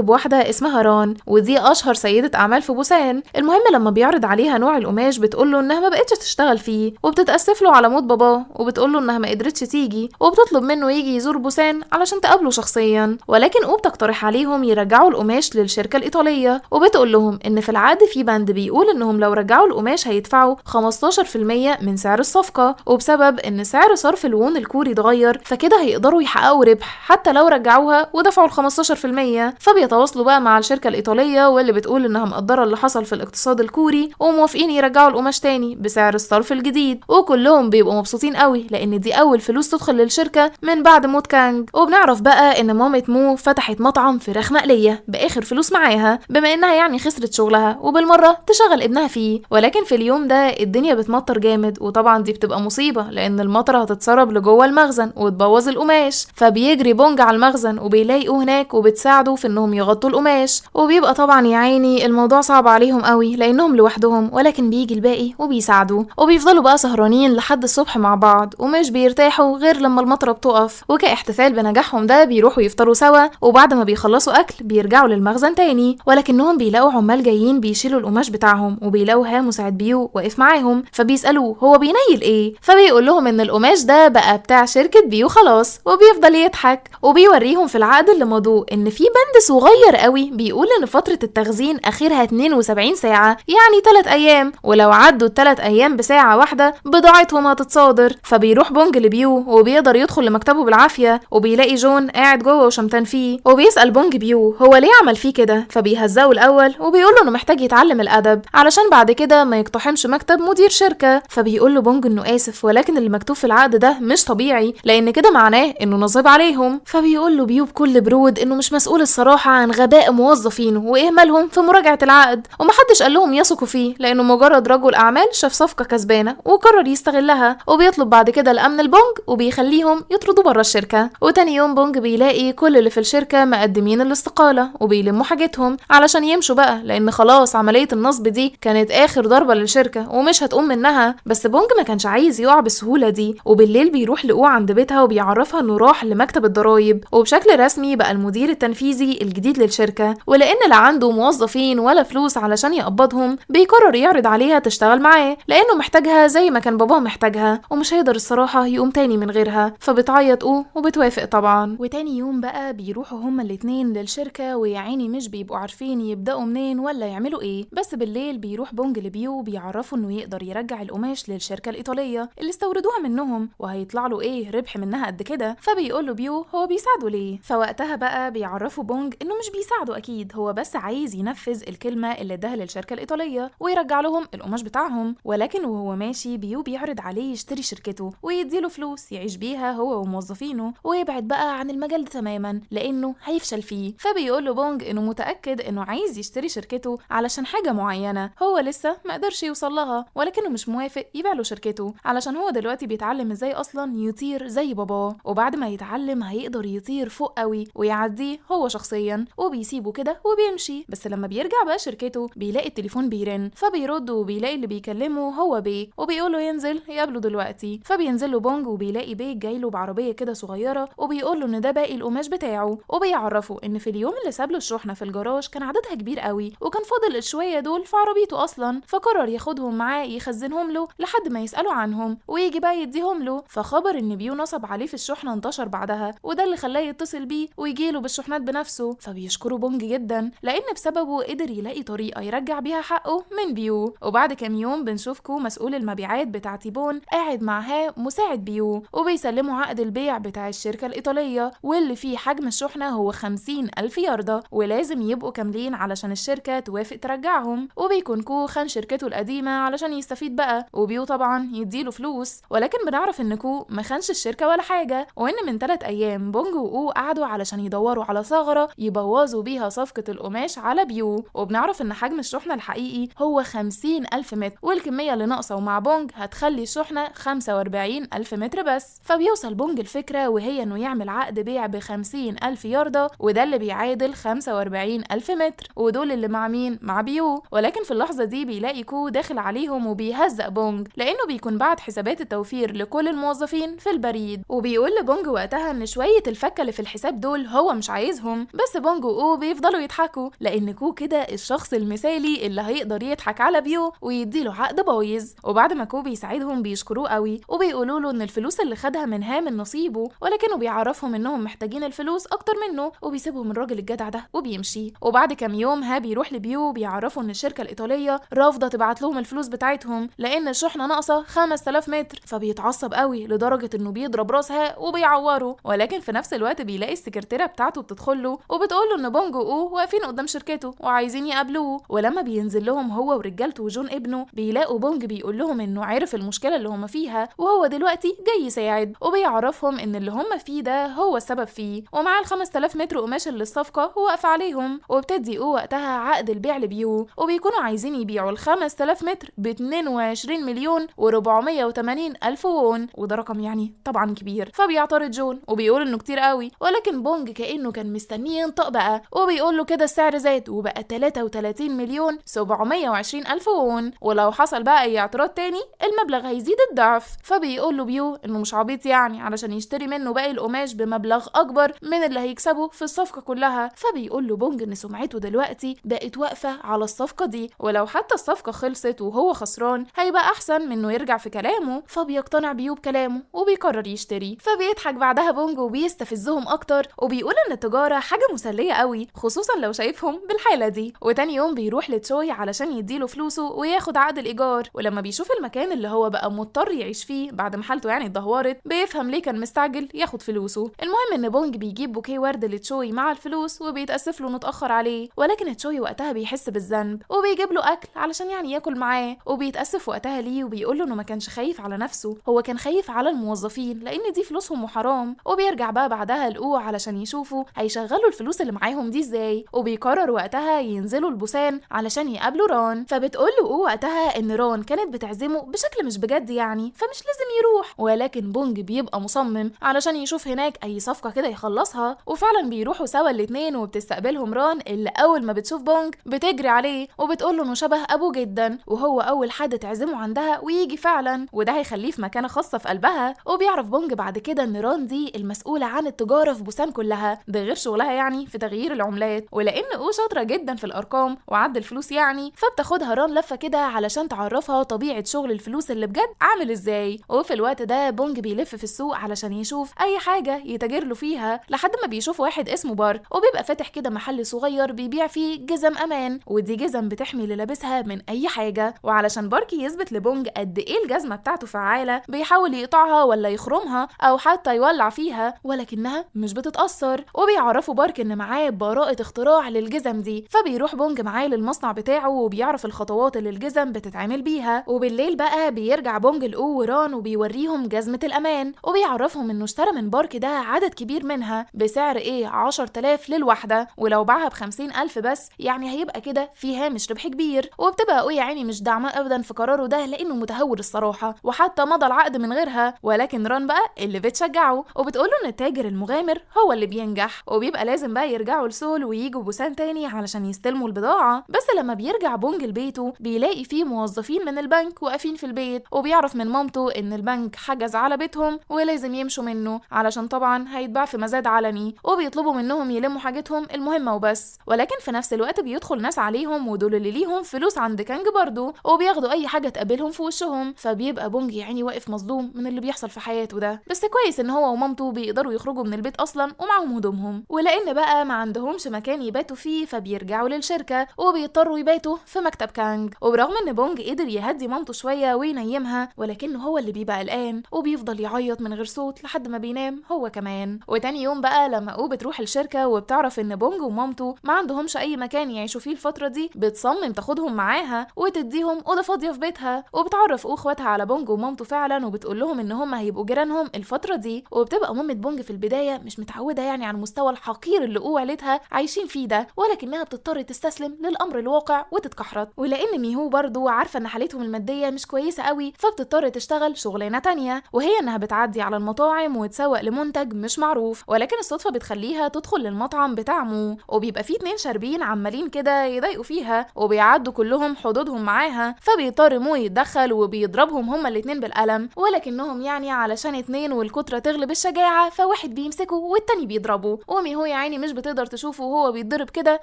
[SPEAKER 1] بواحدة اسمها ران، ودي اشهر سيده اعمال في بوسان. المهم لما بيعرض عليها نوع القماش بتقول له انها ما بقتش تشتغل فيه، وبتتاسف له على موت باباه، وبتقول له انها ما قدرتش تيجي، وبتطلب منه يجي يزور بوسان علشان تقابله شخصيا. ولكن او بتقترح عليهم يرجعوا القماش للشركة الايطالية، وبتقول لهم ان في العقد في بند بيقول انهم لو رجعوا القماش هيدفعوا 15% من سعر الصفقة، وبسبب ان سعر صرف الوون الكوري اتغير فكده هيقدروا يحققوا ربح حتى لو رجعوها ودفعوا ال 15%. فبيتواصلوا بقى مع الشركة الايطالية واللي بتقول انها مقدره اللي حصل في الاقتصاد الكوري وموافقين يرجعوا القماش تاني بسعر الصرف الجديد، وكلهم بيبقوا مبسوطين قوي لان دي اول فلوس تدخل للشركة من بعد موت كانج. وبنعرف بقى ان مامة مو فتحت مطعم فراخ مقلية باخر فلوس معاها، بما انها يعني خسرت شغلها وبالمره تشغل ابنها فيه. ولكن في اليوم ده الدنيا بتمطر جامد، وطبعا دي بتبقى مصيبة لان المطره هتتسرب لجوه المخزن وتبوظ القماش. فبيجري بونج على المخزن وبيلاقوا هناك وبتساعده في انهم يغطوا القماش، وبيبقى طبعا يا عيني الموضوع صعب عليهم قوي لانهم لوحدهم، ولكن بيجي الباقي وبيساعدوا، وبيفضلوا بقى سهرانين لحد الصبح مع بعض ومش بيرتاحوا غير لما المطره بتقف. وكاحتفال بنجاحهم ده بيروحوا يفطروا سوا، وبعد ما بيخلصوا اكل بيرجعوا للمخزن تاني، ولكنهم بيلاقوا عمال جايين بيشيلوا القماش بتاعهم، وبيلاقوا ها مساعد بيو واقف معاهم، فبيسالوه هو بينيل ايه، فبيقول لهم ان القماش ده بقى بتاع شركة بيو خلاص، وبيفضل يضحك. وبيوريهم في العقد اللي مضوه ان في بند صغير قوي بيقول ان فترة التخزين اخرها 72 ساعة، يعني 3 ايام، ولو عدوا ال3 ايام بساعة واحدة بضاعتهم هتتصادر. فبيروح بونج لبيو وبيقدر يدخل لمكتبه بالعافية، وبيلاقي جون قاعد جوه وشمتان فيه، وبيسال بونج بيو هو ليه عمل فيه كده، فبيهزقه الاول وبيقول له انه محتاج يتعلم الادب علشان بعد كده ما يقتحمش مكتب مدير شركة. فبيقول له بونج انه اسف، ولكن اللي مكتوب في العقد ده مش طبيعي لان كده معناه انه نصب عليهم. فبيقول له بيو بكل برود انه مش مسؤول الصراحة عن غباء موظفينه واهمالهم في مراجعه العقد، ومحدش قال لهم يثقوا فيه لانه مجرد رجل اعمال شاف صفقة كسبانه وقرر يستغلها. وبيطلب بعد كده الامن البونج وبيخليهم يطردوا بره الشركة. وتاني يوم بونج بيلاقي كل اللي في الشركة مقدمين الاستقالة وبيلموا حاجتهم علشان يمشوا بقى، لان خلاص عملية النصب دي كانت اخر ضربه للشركة ومش هتقوم منها. بس بونج ما كانش عايز يقع بالسهولة دي، وبالليل بيروح لقوه عند بيتها وبيعرفها انه راح لمكتب الضرايب، وبشكل رسمي بقى المدير التنفيذي الجديد للشركة. ولان لا عنده موظفين ولا فلوس علشان يقبضهم بيقرر يعرض عليها تشتغل معاه لانه محتاجها زي ما كان باباه محتاجها، ومش هيقدر الصراحة يقوم تاني من غيرها. فبتعيط او وبتوافق طبعا. وتاني يوم بقى بيروحوا هما الاتنين للشركة، ويا عيني مش بيبقوا عارفين يبداوا منين ولا يعملوا ايه. بس بالليل بيروح بونج لبيو بيعرفوا انه يقدر يرجع القماش للشركة الايطالية اللي استوردوها منهم وهيطلع له ايه ربح منها قد كده. فبيقول له بيو هو بيساعده ليه. فوقتها بقى بيعرفوا بونج انه مش بيساعده اكيد، هو بس عايز ينفذ الكلمة اللي اداها للشركة الايطالية ويرجع لهم القماش بتاعهم. ولكن وهو ماشي بيو بيعرض عليه يشتري شركته ويديله فلوس يعيش بيها هو وموظفينه ويبعد بقى عن المجال ده تماما لانه هيفشل فيه. فبيقول له بونج انه متاكد انه عايز يشتري شركته علشان حاجة معينة هو لسه ما قدرش يوصل لها، ولكنه مش موافق يبيع له شركته علشان هو دلوقتي بيتعلم ازاي اصلا يطير زي باباه، وبعد ما يتعلم هيقدر يطير فوق قوي ويعديه هو شخصيا. وبيسيبه كده وبيمشي. بس لما بيرجع بقى شركته بيلاقي التليفون بيرن، فبيرد وبيلاقي اللي بيكلمه هو بيك وبيقول له ينزل يقابله دلوقتي. فبينزل له بونج وبيلاقي بيك جاي له بعربيه كده صغيرة وبيقول له ان ده باقي القماش بتاعه، وبيعرفه ان في اليوم اللي ساب له الشحنة في الجراج كان عددها كبير قوي وكان فاضل الشويه دول في عربيته اصلا، فقرر ياخدهم معاه يخزنهم له لحد ما يسالوا عنهم ويجي بقى يديهم له. فخبر ان بيو نصب عليه في الشحنة انتشر بعدها، وده اللي خلاه يتصل بيه ويجيله بالشحنات بنفسه. فبيشكره بونج جدا لان بسببه قدر يلاقي طريقه يرجع بيها حقه من بيو. وبعد كام يوم بنشوفكو مسؤول المبيعات بتاع تيبون قاعد معاه مساعد بيو وبيسلموا عقد البيع بتاع الشركة الايطالية واللي فيه حجم الشحنة هو 50,000 ياردة ولازم يبقوا كاملين علشان الشركة توافق ترجعهم. وبيكون كو خان شركته القديمة علشان يستفيد بقى، وبيو طبعا يديله فلوس. ولكن بنعرف ان كو ما خانش الشركة ولا حاجة، وان من 3 ايام بونج واو قعدوا علشان يدوروا على ثغره يبوظوا بيها صفقة القماش على بيو. وبنعرف ان حجم الشحنة الحقيقي هو 50,000 متر، والكميه اللي ناقصه ومع بونج هتخلي الشحنة 45,000 متر بس. فبيوصل بونج الفكرة وهي انه يعمل عقد بيع ب 50,000 ياردة وده اللي بيعادل 45,000 متر، ودول اللي مع مين؟ مع بيو. ولكن في اللحظة دي بيلاقي كو داخل عليهم وبيهزق بونج لانه بيكون بعت حسابات التوفير لكل الموظفين في البريد، وبيقول لبونج وقتها ان شوية الفكه اللي في الحساب دول هو مش عايزهم، بس بونج واو بيفضلوا يضحكوا لان كو كده الشخص المثالي اللي هيقدر يضحك على بيو ويديله عقد بايظ. وبعد ما كو بيساعدهم بيشكروه قوي وبيقولوا له ان الفلوس اللي خدها من ها من نصيبه، ولكنه بيعرفهم انهم محتاجين الفلوس اكتر منه، وبيسيبهم الراجل الجدع ده وبيمشي. وبعد كام يوم ها بيروح لبيو بيعرفوا ان الشركة الايطالية رافضه تبعت لهم الفلوس بتاعتهم لان الشحنة ناقصه 5000 متر، فبيتعصب قوي لدرجة انه بيضرب راسها وبيعوره. ولكن في نفس الوقت بيلاقي السكرتيره بتاعته بتدخل له وبتقول له ان بونج واو واقفين قدام شركته وعايزين يقابلوه. ولما بينزل لهم هو ورجالته وجون ابنه بيلاقوا بونج بيقول لهم انه عرف المشكلة اللي هم فيها وهو دلوقتي جاي يساعد، وبيعرفهم ان اللي هم فيه ده هو السبب فيه، ومعاه ال 5000 متر قماش اللي الصفقة واقفة عليهم. وبتدي او وقتها عقد البيع لبيو، وبيكونوا عايزين يبيعوا ال 5000 متر ب 22,480,000 وون، وده رقم يعني طبعا كبير. فبيعترض جون وبيقول انه كتير قوي، ولكن بونج كانه كان مستنيه ينطق بقى وبيقول له كده السعر زاد وبقى 33,720,000 وون، ولو حصل بقى اي اعتراض تاني المبلغ هيزيد الضعف. فبيقول له بيو انه مش عبيط يعني علشان يشتري منه باقي القماش بمبلغ اكبر من اللي هيكسبه في الصفقة كلها. فبيقول له بونج ان سمعته دلوقتي بقت واقفة على الصفقة دي، ولو حتى الصفقة خلصت وهو خسران هيبقى احسن من انه يرجع في كلامه. فبيقتنع بيو بكلامه وبيقرر يشتري. فبيضحك بعدها بونج وبيستفزهم اكتر وبيقول ان التجارة حاجة مسلية قوي خصوصا لو شايفهم بالحالة دي. وتاني يوم بيروح لتشوي علشان يديله فلوسه وياخد عقد الايجار، ولما بيشوف المكان اللي هو بقى مضطر يعيش فيه بعد ما حالته يعني اتدهورت بيفهم ليه كان مستعجل ياخد فلوسه. المهم ان بونج بيجيب بوكيه ورد لتشوي مع الفلوس وبيتاسف له انه اتاخر عليه، ولكن تشوي وقتها بيحس بالذنب وبيجيب له اكل علشان يعني ياكل معاه، وبيتاسف وقتها ليه وبيقول له انه ما كانش خايف على نفسه، هو كان خايف على الموظفين لان دي فلوسهم وحرام. وبيرجع بقى بعدها لقوه علشان يشوفوا هيشغلوا الفلوس اللي معاهم دي ازاي، وبيقرر وقتها ينزلوا البوسان علشان يقابلوا ران. فبتقول له وقتها ان ران كانت بتعزمه بشكل مش بجد يعني فمش لازم يروح، ولكن بونج بيبقى مصمم علشان يشوف هناك اي صفقة كده يخلصها. وفعلا بيروحوا سوا الاتنين وبتستقبلهم ران اللي اول ما بتشوف بونج بتجري عليه وبتقول له انه شبه ابوه جدا وهو اول حد تعزمه عندها ويجي فعلا، وده هيخليه في مكانه خاصة في قلبها. وبيعرف بونج بعد كده ان ران دي المسؤولة عن التجارة في بوسان كلها، ده غير شغلها يعني في تغيير العملات، ولان او شاطرة جدا في الارقام وعد الفلوس يعني، فبتاخدها ران لفه كده علشان تعرفها طبيعة شغل الفلوس اللي بجد عامل ازاي. وفي الوقت ده بونج بيلف في السوق علشان يشوف اي حاجة يتاجر له فيها، لحد ما بيشوف واحد اسمه بارك وبيبقى فاتح كده محل صغير بيبيع فيه جزم امان، ودي جزم بتحمي اللي لابسها من اي حاجة. وعلشان بارك يثبت لبونج قد ايه الجزمة بتاعته فعاله بيحاول يقطعها ولا يخرمها او حتى يولع فيها، ولكنها مش بتتاثر. وبيعرفوا بارك ان معاه براءه اختراع للجزم دي، فبيروح بونج معاه للمصنع بتاعه وبيعرف الخطوات اللي الجزم بتتعمل بيها. وبالليل بقى بيرجع بونج لأو وران وبيوريهم جزمه الامان، وبيعرفهم انه اشترى من بارك ده عدد كبير منها بسعر ايه 10000 للواحده، ولو باعها ب 50000 بس يعني هيبقى كده في هامش ربح كبير. وبتبقى او يا عيني مش داعمه ابدا في قراره ده لانه متهور الصراحة، وحتى مضى العقد من غيرها. ولكن ران بقى اللي بتشجعه وبتقوله ان التاجر المغامر هو اللي بينجح، وبيبقى لازم بقى يرجعوا لسول وييجوا بوسان تاني علشان يستلموا البضاعة. بس لما بيرجع بونج لبيته بيلاقي فيه موظفين من البنك واقفين في البيت، وبيعرف من مامته ان البنك حجز على بيتهم ولازم يمشوا منه علشان طبعا هيتباع في مزاد علني، وبيطلبوا منهم يلموا حاجتهم المهمة وبس. ولكن في نفس الوقت بيدخل ناس عليهم ودول اللي ليهم فلوس عند كانج برضو، وبياخدوا اي حاجة تقابلهم في وشهم. فبيبقى بونج يعني واقف مصدوم من اللي بيحصل في حياته ده، بس كويس ان هو ومامته بيقدروا يخرجوا من البيت اصلا ومعاهم هدومهم. ولان بقى ما عندهمش مكان يباتوا فيه فبيرجعوا للشركة وبيضطروا يباتوا في مكتب كانج. وبرغم ان بونج قدر يهدي مامته شوية وينيمها، ولكنه هو اللي بيبقى قلقان وبيفضل يعيط من غير صوت لحد ما بينام هو كمان. وتاني يوم بقى لما او بتروح الشركة وبتعرف ان بونج ومامته ما عندهمش اي مكان يعيشوا فيه الفترة دي، بتصمم تاخدهم معاها وتديهم اوضة فاضية في بيتها. وبتعرف او اخواتها على بونج ومامته فعلا وبتقول لهم ان هم هيبقوا جيرانهم الفترة دي. وبتبقى مامة بونج في البداية مش متعوده يعني على المستوى الحقير اللي او عيلتها عايشين فيه ده، ولكنها بتضطر تستسلم للامر الواقع وتتكحرت. ولان ميهو برضو عارفه ان حالتهم المادية مش كويسة قوي، فبتضطر تشتغل شغلانة تانية، وهي انها بتعدي على المطاعم وتسوق لمنتج مش معروف. ولكن الصدفة بتخليها تدخل للمطعم بتاع مو، وبيبقى فيه 2 شاربين عمالين كده يضايقوا فيها وبيعدوا كلهم حدودهم معاها، فبيضطر مو يتدخل وبيضربهم هما الاتنين بالقلم، ولكنهم يعني علشان 2 والكترة الكترة تغلب الشجاعة، فواحد بيمسكه والتاني بيضربه، وميهو يا عيني مش بتقدر تشوفه وهو بيتضرب كده،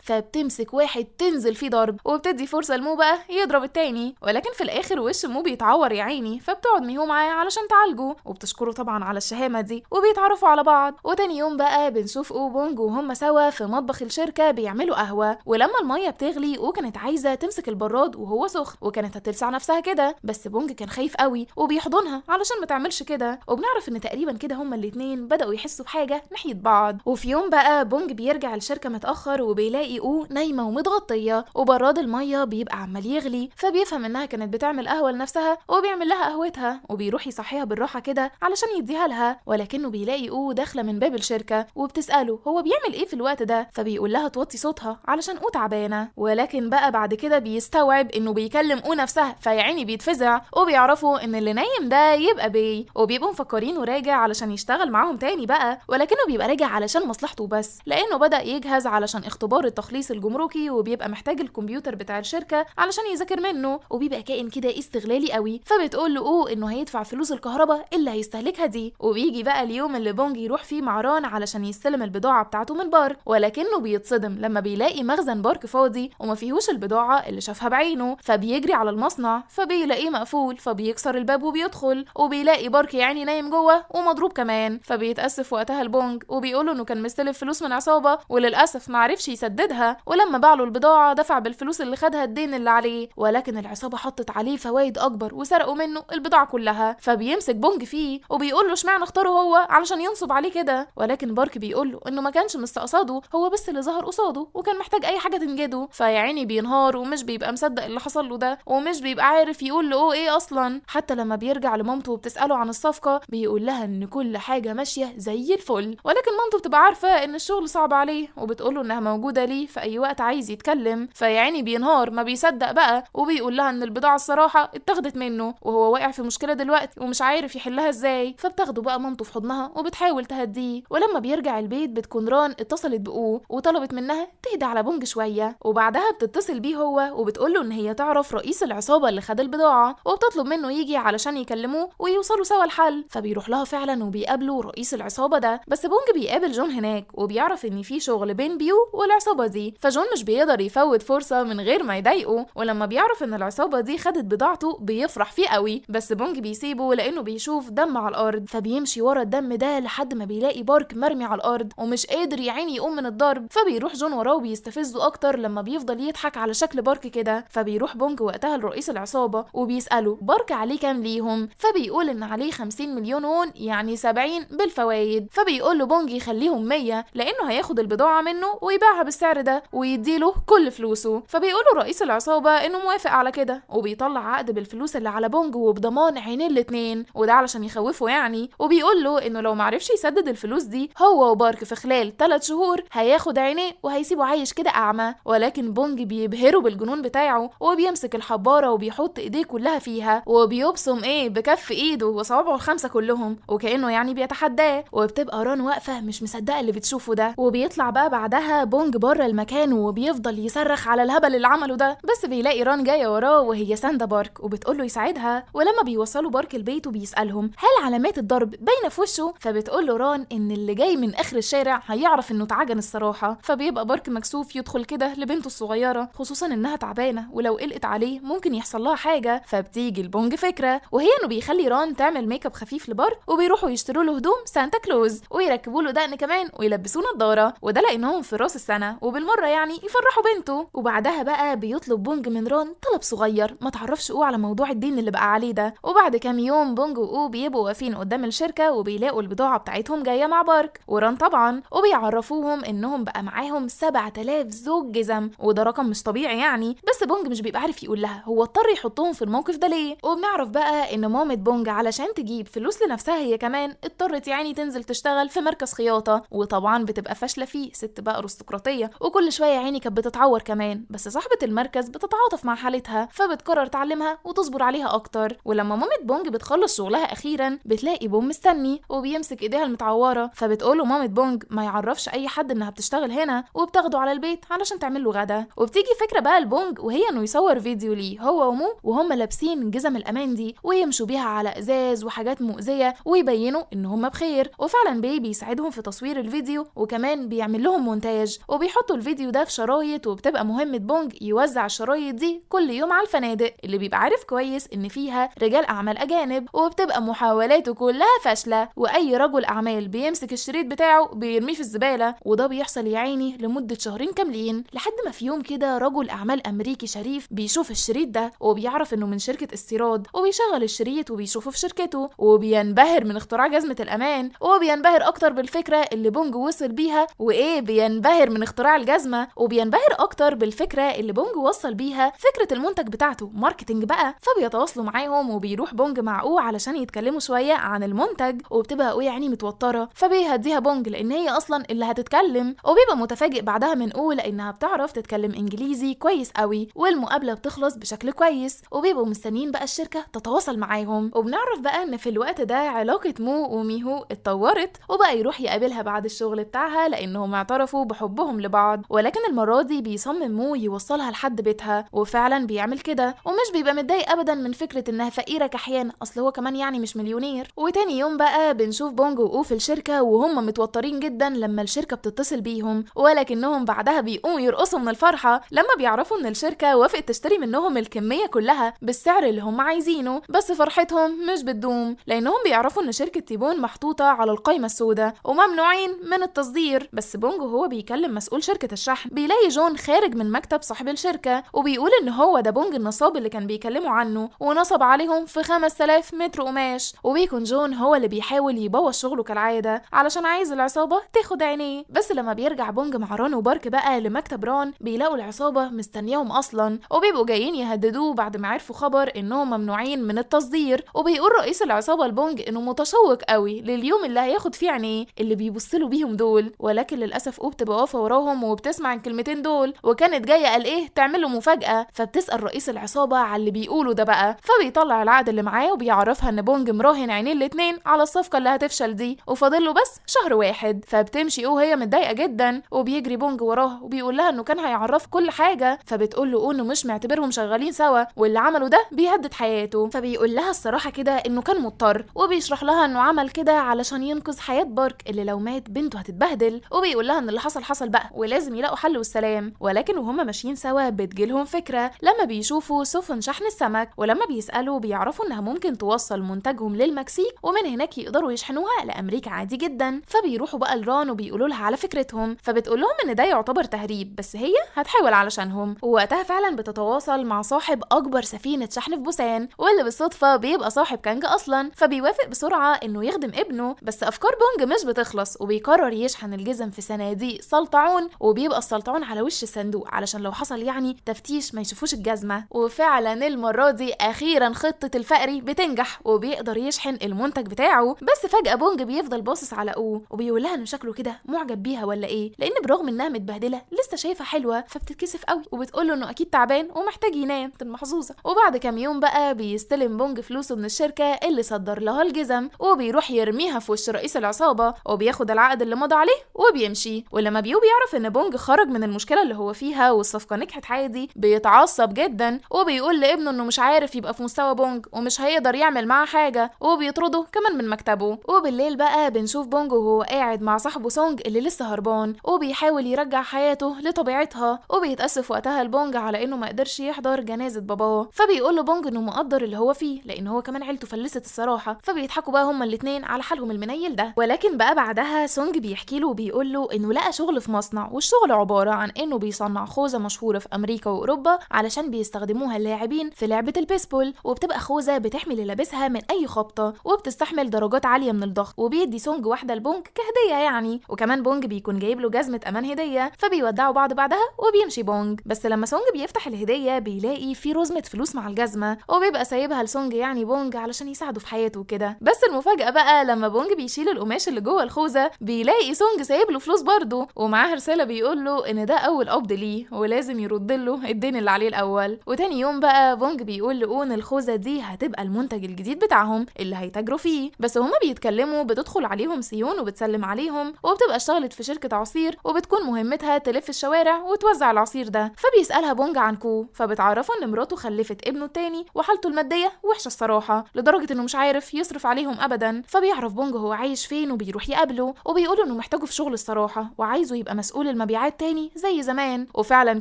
[SPEAKER 1] فبتمسك واحد تنزل فيه ضرب، وبتدي فرصة لمو بقى يضرب التاني، ولكن في الاخر وش مو بيتعور يا عيني، فبتقعد ميهو معاه علشان تعالجه، وبتشكره طبعا على الشهامة دي، وبيتعرفوا على بعض. وتاني يوم بقى بنشوف او بونج وهم سوا في مطبخ الشركة بيعملوا قهوة، ولما المية بتغلي او كانت عايزة تمسك البراد وهو سخن، وكانت هتلسع نفسها كده، بس بونج كان خايف قوي وبيحضنها علشان ما تعملش كده. وبنعرف ان تقريبا كده هما الاتنين بدأوا يحسوا بحاجة ناحية بعض. وفي يوم بقى بونج بيرجع الشركة متأخر، وبيلاقي او نايمة ومتغطية، وبراد المية بيبقى عمال يغلي، فبيفهم انها كانت بتعمل قهوة لنفسها وبيعمل لها قهوتها، وبيروح يصحيها بالراحة كده علشان يديها لها، ولكنه بيلاقي او داخلة من باب الشركة وبتسأله هو بيعمل ايه في الوقت ده، فبيقول لها توطي صوتها علشان او تعبانة. ولكن بقى بعد كده بيستوعب انه بيكلم او نفسها، فيعيني بيتفزع، وبيعرفوا ان اللي نايم ده يبقى بي، وبيبقوا مفكرينه راجع علشان يشتغل معاهم تاني بقى، ولكنه بيبقى راجع علشان مصلحته بس، لانه بدأ يجهز علشان اختبار التخليص الجمركي، وبيبقى محتاج الكمبيوتر بتاع الشركة علشان يذاكر منه، وبيبقى كائن كده استغلالي قوي، فبتقول له او انه هيدفع فلوس الكهرباء اللي هيستهلكها دي. وبيجي بقى اليوم اللي بونج يروح فيه مع ران علشان يستلم البضاعة بتاعته من بارك، ولكنه بيتصدم لما بيلاقي مخزن بارك فاضي وما فيهوش البضاعة اللي شافها بعينه، فبيجري على المصنع فبيلاقيه مقفول، فبيكسر الباب وبيدخل، وبيلاقي بارك يعني نايم جوه ومضروب كمان، فبيتأسف وقتها البونج وبيقوله انه كان مستلف فلوس من عصابة وللأسف ما عرفش يسددها، ولما باع له البضاعة دفع بالفلوس اللي خدها الدين اللي عليه، ولكن العصابة حطت عليه فوائد أكبر وسرقوا منه البضاعة كلها. فبيمسك بونج فيه وبيقول له اشمعنى اختاره هو علشان ينصب عليه كده، ولكن بارك بيقول له انه ما كانش مستقصده، هو بس اللي ظهر قصاده وكان محتاج اي حاجة تنجده. فيا عيني بينهار ومش بيبقى مصدق اللي حصل له ده، ومش بيبقى عارف يقول له ايه اصلا. حتى لما بيرجع لمامته وبتساله عن الصفقة بيقول لها ان كل حاجة ماشية زي الفل، ولكن مامته بتبقى عارفه ان الشغل صعب عليه، وبتقول له انها موجودة ليه في اي وقت عايز يتكلم. فيا عيني بينهار ما بيصدق بقى، وبيقول لها ان البضاعة الصراحة اتاخدت منه وهو واقع في مشكلة دلوقتي ومش عارف يحلها ازاي. فبتاخده بقى مامته في حضنها وبتحاول تهديه. ولما بيرجع البيت بتكون ران اتصلت بأو وطلبت منها تهدى على بونج شوية، وبعدها بتتصل بيه هو وبتقول له ان هي تعرف رئيس العصابة اللي خد البضاعة، وبتطلب منه يجي علشان يكلموه ويوصلوا سوا الحل. فبيروح لها فعلا وبيقابلوا رئيس العصابة ده، بس بونج بيقابل جون هناك وبيعرف ان في شغل بين بيو والعصابه دي، فجون مش بيقدر يفوت فرصة من غير ما يضايقه، ولما بيعرف ان العصابة دي خدت بضاعته بيفرح فيه قوي، بس بونج بيسيبه لانه بيشوف دم على الارض، فبيمشي ورا الدم ده لحد ما بيلاقي بارك مرمي على الارض ومش قادر يا عيني يقوم من الضرب. فبيروح جون وراه وبيستفزه اكتر لما بيفضل يضحك على شكل بارك كده. فبيروح بونج وقتها لرئيس العصابة وبيساله بارك عليه كام ليهم، فبيقول ان عليه 50 مليون وون يعني 70 بالفوايد. فبيقول له بونج يخليهم 100 لانه هياخد البضاعة منه ويبيعها بالسعر ده ويديله كل فلوسه. فبيقول له رئيس العصابة انه موافق على كده، وبيطلع عقد بالفلوس اللي على بونج وبضمان عينين الاتنين، وده علشان يخوفه يعني. وبيقول له انه لو معرفش يسدد الفلوس دي هو وبارك في خلال 3 شهور هياخد عينيه وهيسيبه عايش كده اعمى. ولكن بونج بيبهره بالجنون بتاعه وبيمسك الحباره وبيحط ايديه كلها فيها وبيبصم ايه بكف ايده وصوابعه الخمسة كلهم وكانه يعني بيتحداه. وبتبقى ران واقفة مش مصدقه اللي بتشوفه ده. وبيطلع بقى بعدها بونج بره المكان وبيفضل يصرخ على الهبل اللي عمله ده، بس بيلاقي ران جاية وراه وهي سانده بارك وبتقول له يساعدها. ولما بيوصلوا بارك البيت وبيسالهم هل علامات الضرب باينة في وشه، فبتقول له ران ان اللي جاي من اخر الشارع هيعرف انه اتعجن الصراحة. فبيبقى بارك مكسوف يدخل كده لبنته الصغيرة، خصوصا انها تعبانة ولو قلقت عليه ممكن يحصل لها حاجة. فبتيجي البونج فكرة، وهي انه بيخلي ران تعمل ميك اب خفيف لبارك وبيروحوا يشتروا له هدوم سانتا كلوز ويركبوا له دقن كمان ويلبسوه نضاره، وده لانهم في راس السنة وبالمره يعني يفرحوا بنته. وبعدها بقى بيطلب بونج من ران طلب صغير ما تعرفش او على موضوع الدين اللي بقى عليه ده. وبعد كام يوم بونج واو بيبقوا واقفين قدام الشركة وبيلاقوا البضاعة بتاعتهم جاية مع بارك وران طبعا، وبيعرفوهم انهم بقى معاهم 7000 زوج جزم، وده رقم مش طبيعي يعني. بس بونج مش بيبقى عارف يقول لها هو اضطر يحطهم في الموقف ده ليه. وبنعرف بقى ان مامة بونج علشان تجيب فلوس لنفسها هي كمان اضطرت يعني تنزل تشتغل في مركز خياطة، وطبعا بتبقى فاشلة فيه، ست بقى ارستقراطيه وكل شوية عيني كانت بتتعور كمان. بس صاحبه المركز بتتعاطف مع حالتها فبتقرر تعلمها وتصبر عليها اكتر. ولما مامة بونج بتخلص شغلها اخيرا بتلاقي بوم مستني وبيمسك ايديها المتعوره، فبتقوله مامة بونج ما يعرفش اي حد انها بتشتغل هنا، وبتاخده على البيت علشان تعمل له غدا. وبتيجي فكرة بقى لبونج، وهي انه يصور فيديو ليه هو ومو وهم لابسين جزم الامان دي ويمشوا بيها على ازاز وحاجات مؤذية ويبهدلوا ويبينوا ان هم بخير. وفعلا بي بيساعدهم في تصوير الفيديو، وكمان بيعمل لهم مونتاج، وبيحطوا الفيديو ده في شرايط، وبتبقى مهمة بونج يوزع الشرايط دي كل يوم على الفنادق اللي بيبقى عارف كويس ان فيها رجال اعمال اجانب، وبتبقى محاولاته كلها فاشلة، واي رجل اعمال بيمسك الشريط بتاعه بيرميه في الزبالة. وده بيحصل يا عيني لمدة شهرين كاملين، لحد ما في يوم كده رجل اعمال امريكي شريف بيشوف الشريط ده وبيعرف انه من شركة استيراد، وبيشغل الشريط وبيشوفه في شركته، وبينبهر من اختراع جزمة الامان، وبينبهر اكتر بالفكرة اللي بونج وصل بيها، وايه بينبهر من اختراع الجزمة، وبينبهر اكتر بالفكرة اللي بونج وصل بيها فكرة المنتج بتاعته، marketing بقى. فبيتواصلوا معاهم وبيروح بونج مع او علشان يتكلموا شوية عن المنتج، وبتبقى او يعني متوترة، فبيهديها بونج لان هي اصلا اللي هتتكلم، وبيبقى متفاجئ بعدها من او لانها بتعرف تتكلم انجليزي كويس قوي، والمقابلة بتخلص بشكل كويس، وبيبقوا مستنيين بقى الشركة تتواصل معاهم. وبنعرف بقى ان في الوقت ده علاقة مو وميهو اتطورت، وبقى يروح يقابلها بعد الشغل بتاعها لانهم اعترفوا بحبهم لبعض، ولكن المرة دي بيصمم مو يوصلها لحد بيتها، وفعلا بيعمل كده، ومش بيبقى متضايق ابدا من فكرة انها فقيرة كحيان، اصل هو كمان يعني مش مليونير. وتاني يوم بقى بنشوف بونج واو في الشركة وهم متوترين جدا لما الشركة بتتصل بيهم، ولكنهم بعدها بيقوموا يرقصوا من الفرحة لما بيعرفوا ان الشركة وافقت تشتري منهم الكمية كلها بالسعر اللي هم عايزينه. بس فرحتهم مش بتدوم لانهم بيعرفوا ان شركة تيبون محطوطة على القائمة السوداء وممنوعين من التصدير. بس بونج وهو بيكلم مسؤول شركة الشحن بيلاقي جون خارج من مكتب صاحب الشركة، وبيقول ان هو ده بونج النصاب اللي كان بيكلموا عنه ونصب عليهم في 5000 متر قماش، وبيكون جون هو اللي بيحاول يبوظ شغله كالعادة علشان عايز العصابة تاخد عينيه. بس لما بيرجع بونج مع ران وبارك بقى لمكتب ران بيلاقوا العصابة مستنياهم اصلا، وبيبقوا جايين يهددوه بعد ما عرفوا خبر انهم ممنوعين من التصدير. وبيقول رئيس العصابة لبونج انه متشوق قوي لليوم اللي هياخد فيه عينيه اللي بيبص له بيهم دول، ولكن للاسف او بتبقى واقفة وراهم وبتسمع الكلمتين دول، وكانت جاية قال ايه تعمل له مفاجاة، فبتسال رئيس العصابة على اللي بيقوله ده بقى، فبيطلع العقد اللي معاه وبيعرفها ان بونج مراهن عينيه الاتنين على الصفقة اللي هتفشل دي وفاضل له بس شهر واحد. فبتمشي او هي متضايقة جدا، وبيجري بونج وراه وبيقول لها انه كان هيعرف كل حاجة، فبتقول له انه مش معتبرهم شغالين سوا واللي عمله ده بيهدد حياته، فبيقول لها الصراحة كده انه كان مضطر، وبيشرح لها انه عمل كده علشان ينقذ حياة بارك اللي لو مات بنته هتتبهدل، وبيقول لها ان اللي حصل حصل بقى ولازم يلاقوا حل والسلام. ولكن وهما ماشيين سوا بتجيلهم فكرة لما بيشوفوا سفن شحن السمك، ولما بيسالوا بيعرفوا انها ممكن توصل منتجهم للمكسيك ومن هناك يقدروا يشحنوها لامريكا عادي جدا. فبيروحوا بقى لران وبيقولوا لها على فكرتهم، فبتقول لهم ان ده يعتبر تهريب بس هي هتحاول علشانهم. ووقتها فعلا بتتواصل مع صاحب اكبر سفينة شحن في بوسان، واللي بالصدفة بيبقى صاحب كانج اصلا، فبيوافق بسرعة انه يخدم ابنه. بس افكار بونج مش بتخلص، وبيقرر يشحن الجزم في صناديق سلطعون، وبيبقى السلطعون على وش الصندوق علشان لو حصل يعني تفتيش ما يشوفوش الجزمة. وفعلا المرة دي اخيرا خطه الفقري بتنجح وبيقدر يشحن المنتج بتاعه. بس فجاة بونج بيفضل باصص على او وبيقول لها انه شكله كده معجب بيها ولا ايه، لان برغم انها متبهدله لسه شايفه حلوة، فبتتكسف قوي وبتقول له انه اكيد تعبان ومحتاج ينام المحظوظه. وبعد كام يوم بقى بيستلم بونج فلوسه من الشركة اللي صدر لها الجزم، وبيروح يرميها في وش رئيس العصابة، وبياخد العقد اللي مضى عليه وبيمشي. ولما بيو بيعرف ان بونج خرج من المشكلة اللي هو فيها والصفقه نجحت عادي، بيتعصب جدا وبيقول لابنه انه مش عارف يبقى في مستوى بونج ومش هيقدر يعمل معاه حاجة، وبيطرده كمان من مكتبه. وبالليل بقى بنشوف بونج وهو قاعد مع صاحبه سونج اللي لسه هربان، وبيحاول يرجع حياته لطبيعتها، وبيتأسف وقتها لبونج على انه ما قدرش يحضر جنازه باباه. فبيقول له بونج انه مقدر اللي هو فيه لان هو كمان عيلته فلست الصراحة، فبيضحكوا بقى هما الاتنين على حالهم المنيل ده. ولكن بقى بعدها سونج بيحكي له وبيقول له انه لقى شغل في مصنع، والشغل عبارة عن انه بيصنع خوذه مشهورة في امريكا واوروبا علشان بيستخدموها اللاعبين في لعبه البيسبول، وبتبقى خوذه بتحمي اللي لابسها من اي خبطه وبتستحمل درجات عالية من الضغط. وبيدي سونج واحدة لبونج كهدية يعني، وكمان بونج بيكون جايب له جزمه امان هديه، فبيودعوا بعض بعدها وبيمشي بونج. بس لما سونج بيفتح الهدية بيلاقي في رزمه فلوس مع الجزمة، وبيبقى سايبها لسونج يعني بونج علشان يساعده في حياته وكده. بس المفاجاة بقى لما بونج بيشيل القماش اللي جوه الخوذه بيلاقي سونج سايب له فلوس برضه، ومعاه رسالة بيقول له ان ده اول قبض ليه ولازم يرد له الدين اللي عليه الاول. وتاني يوم بقى بونج بيقول لاون الخوذه دي هتبقى المنتج الجديد بتاعهم اللي هيتاجروا فيه. بس هما بيتكلموا بتدخل عليهم سيون وبتسلم عليهم، وبتبقى اشتغلت في شركة عصير وبتكون مهمتها تلف الشوارع وتوزع العصير ده. فبيسالها بونج عن كو، فبتعرفه ان مراته خلفت ابنه التاني وحالته المادية وحشة الصراحة لدرجة انه مش عارف يصرف عليهم لهم ابدا. فبيعرف بونج هو عايش فين وبيروح يقابله وبيقول انه محتاجه في شغل الصراحة وعايزه يبقى مسؤول المبيعات تاني زي زمان. وفعلا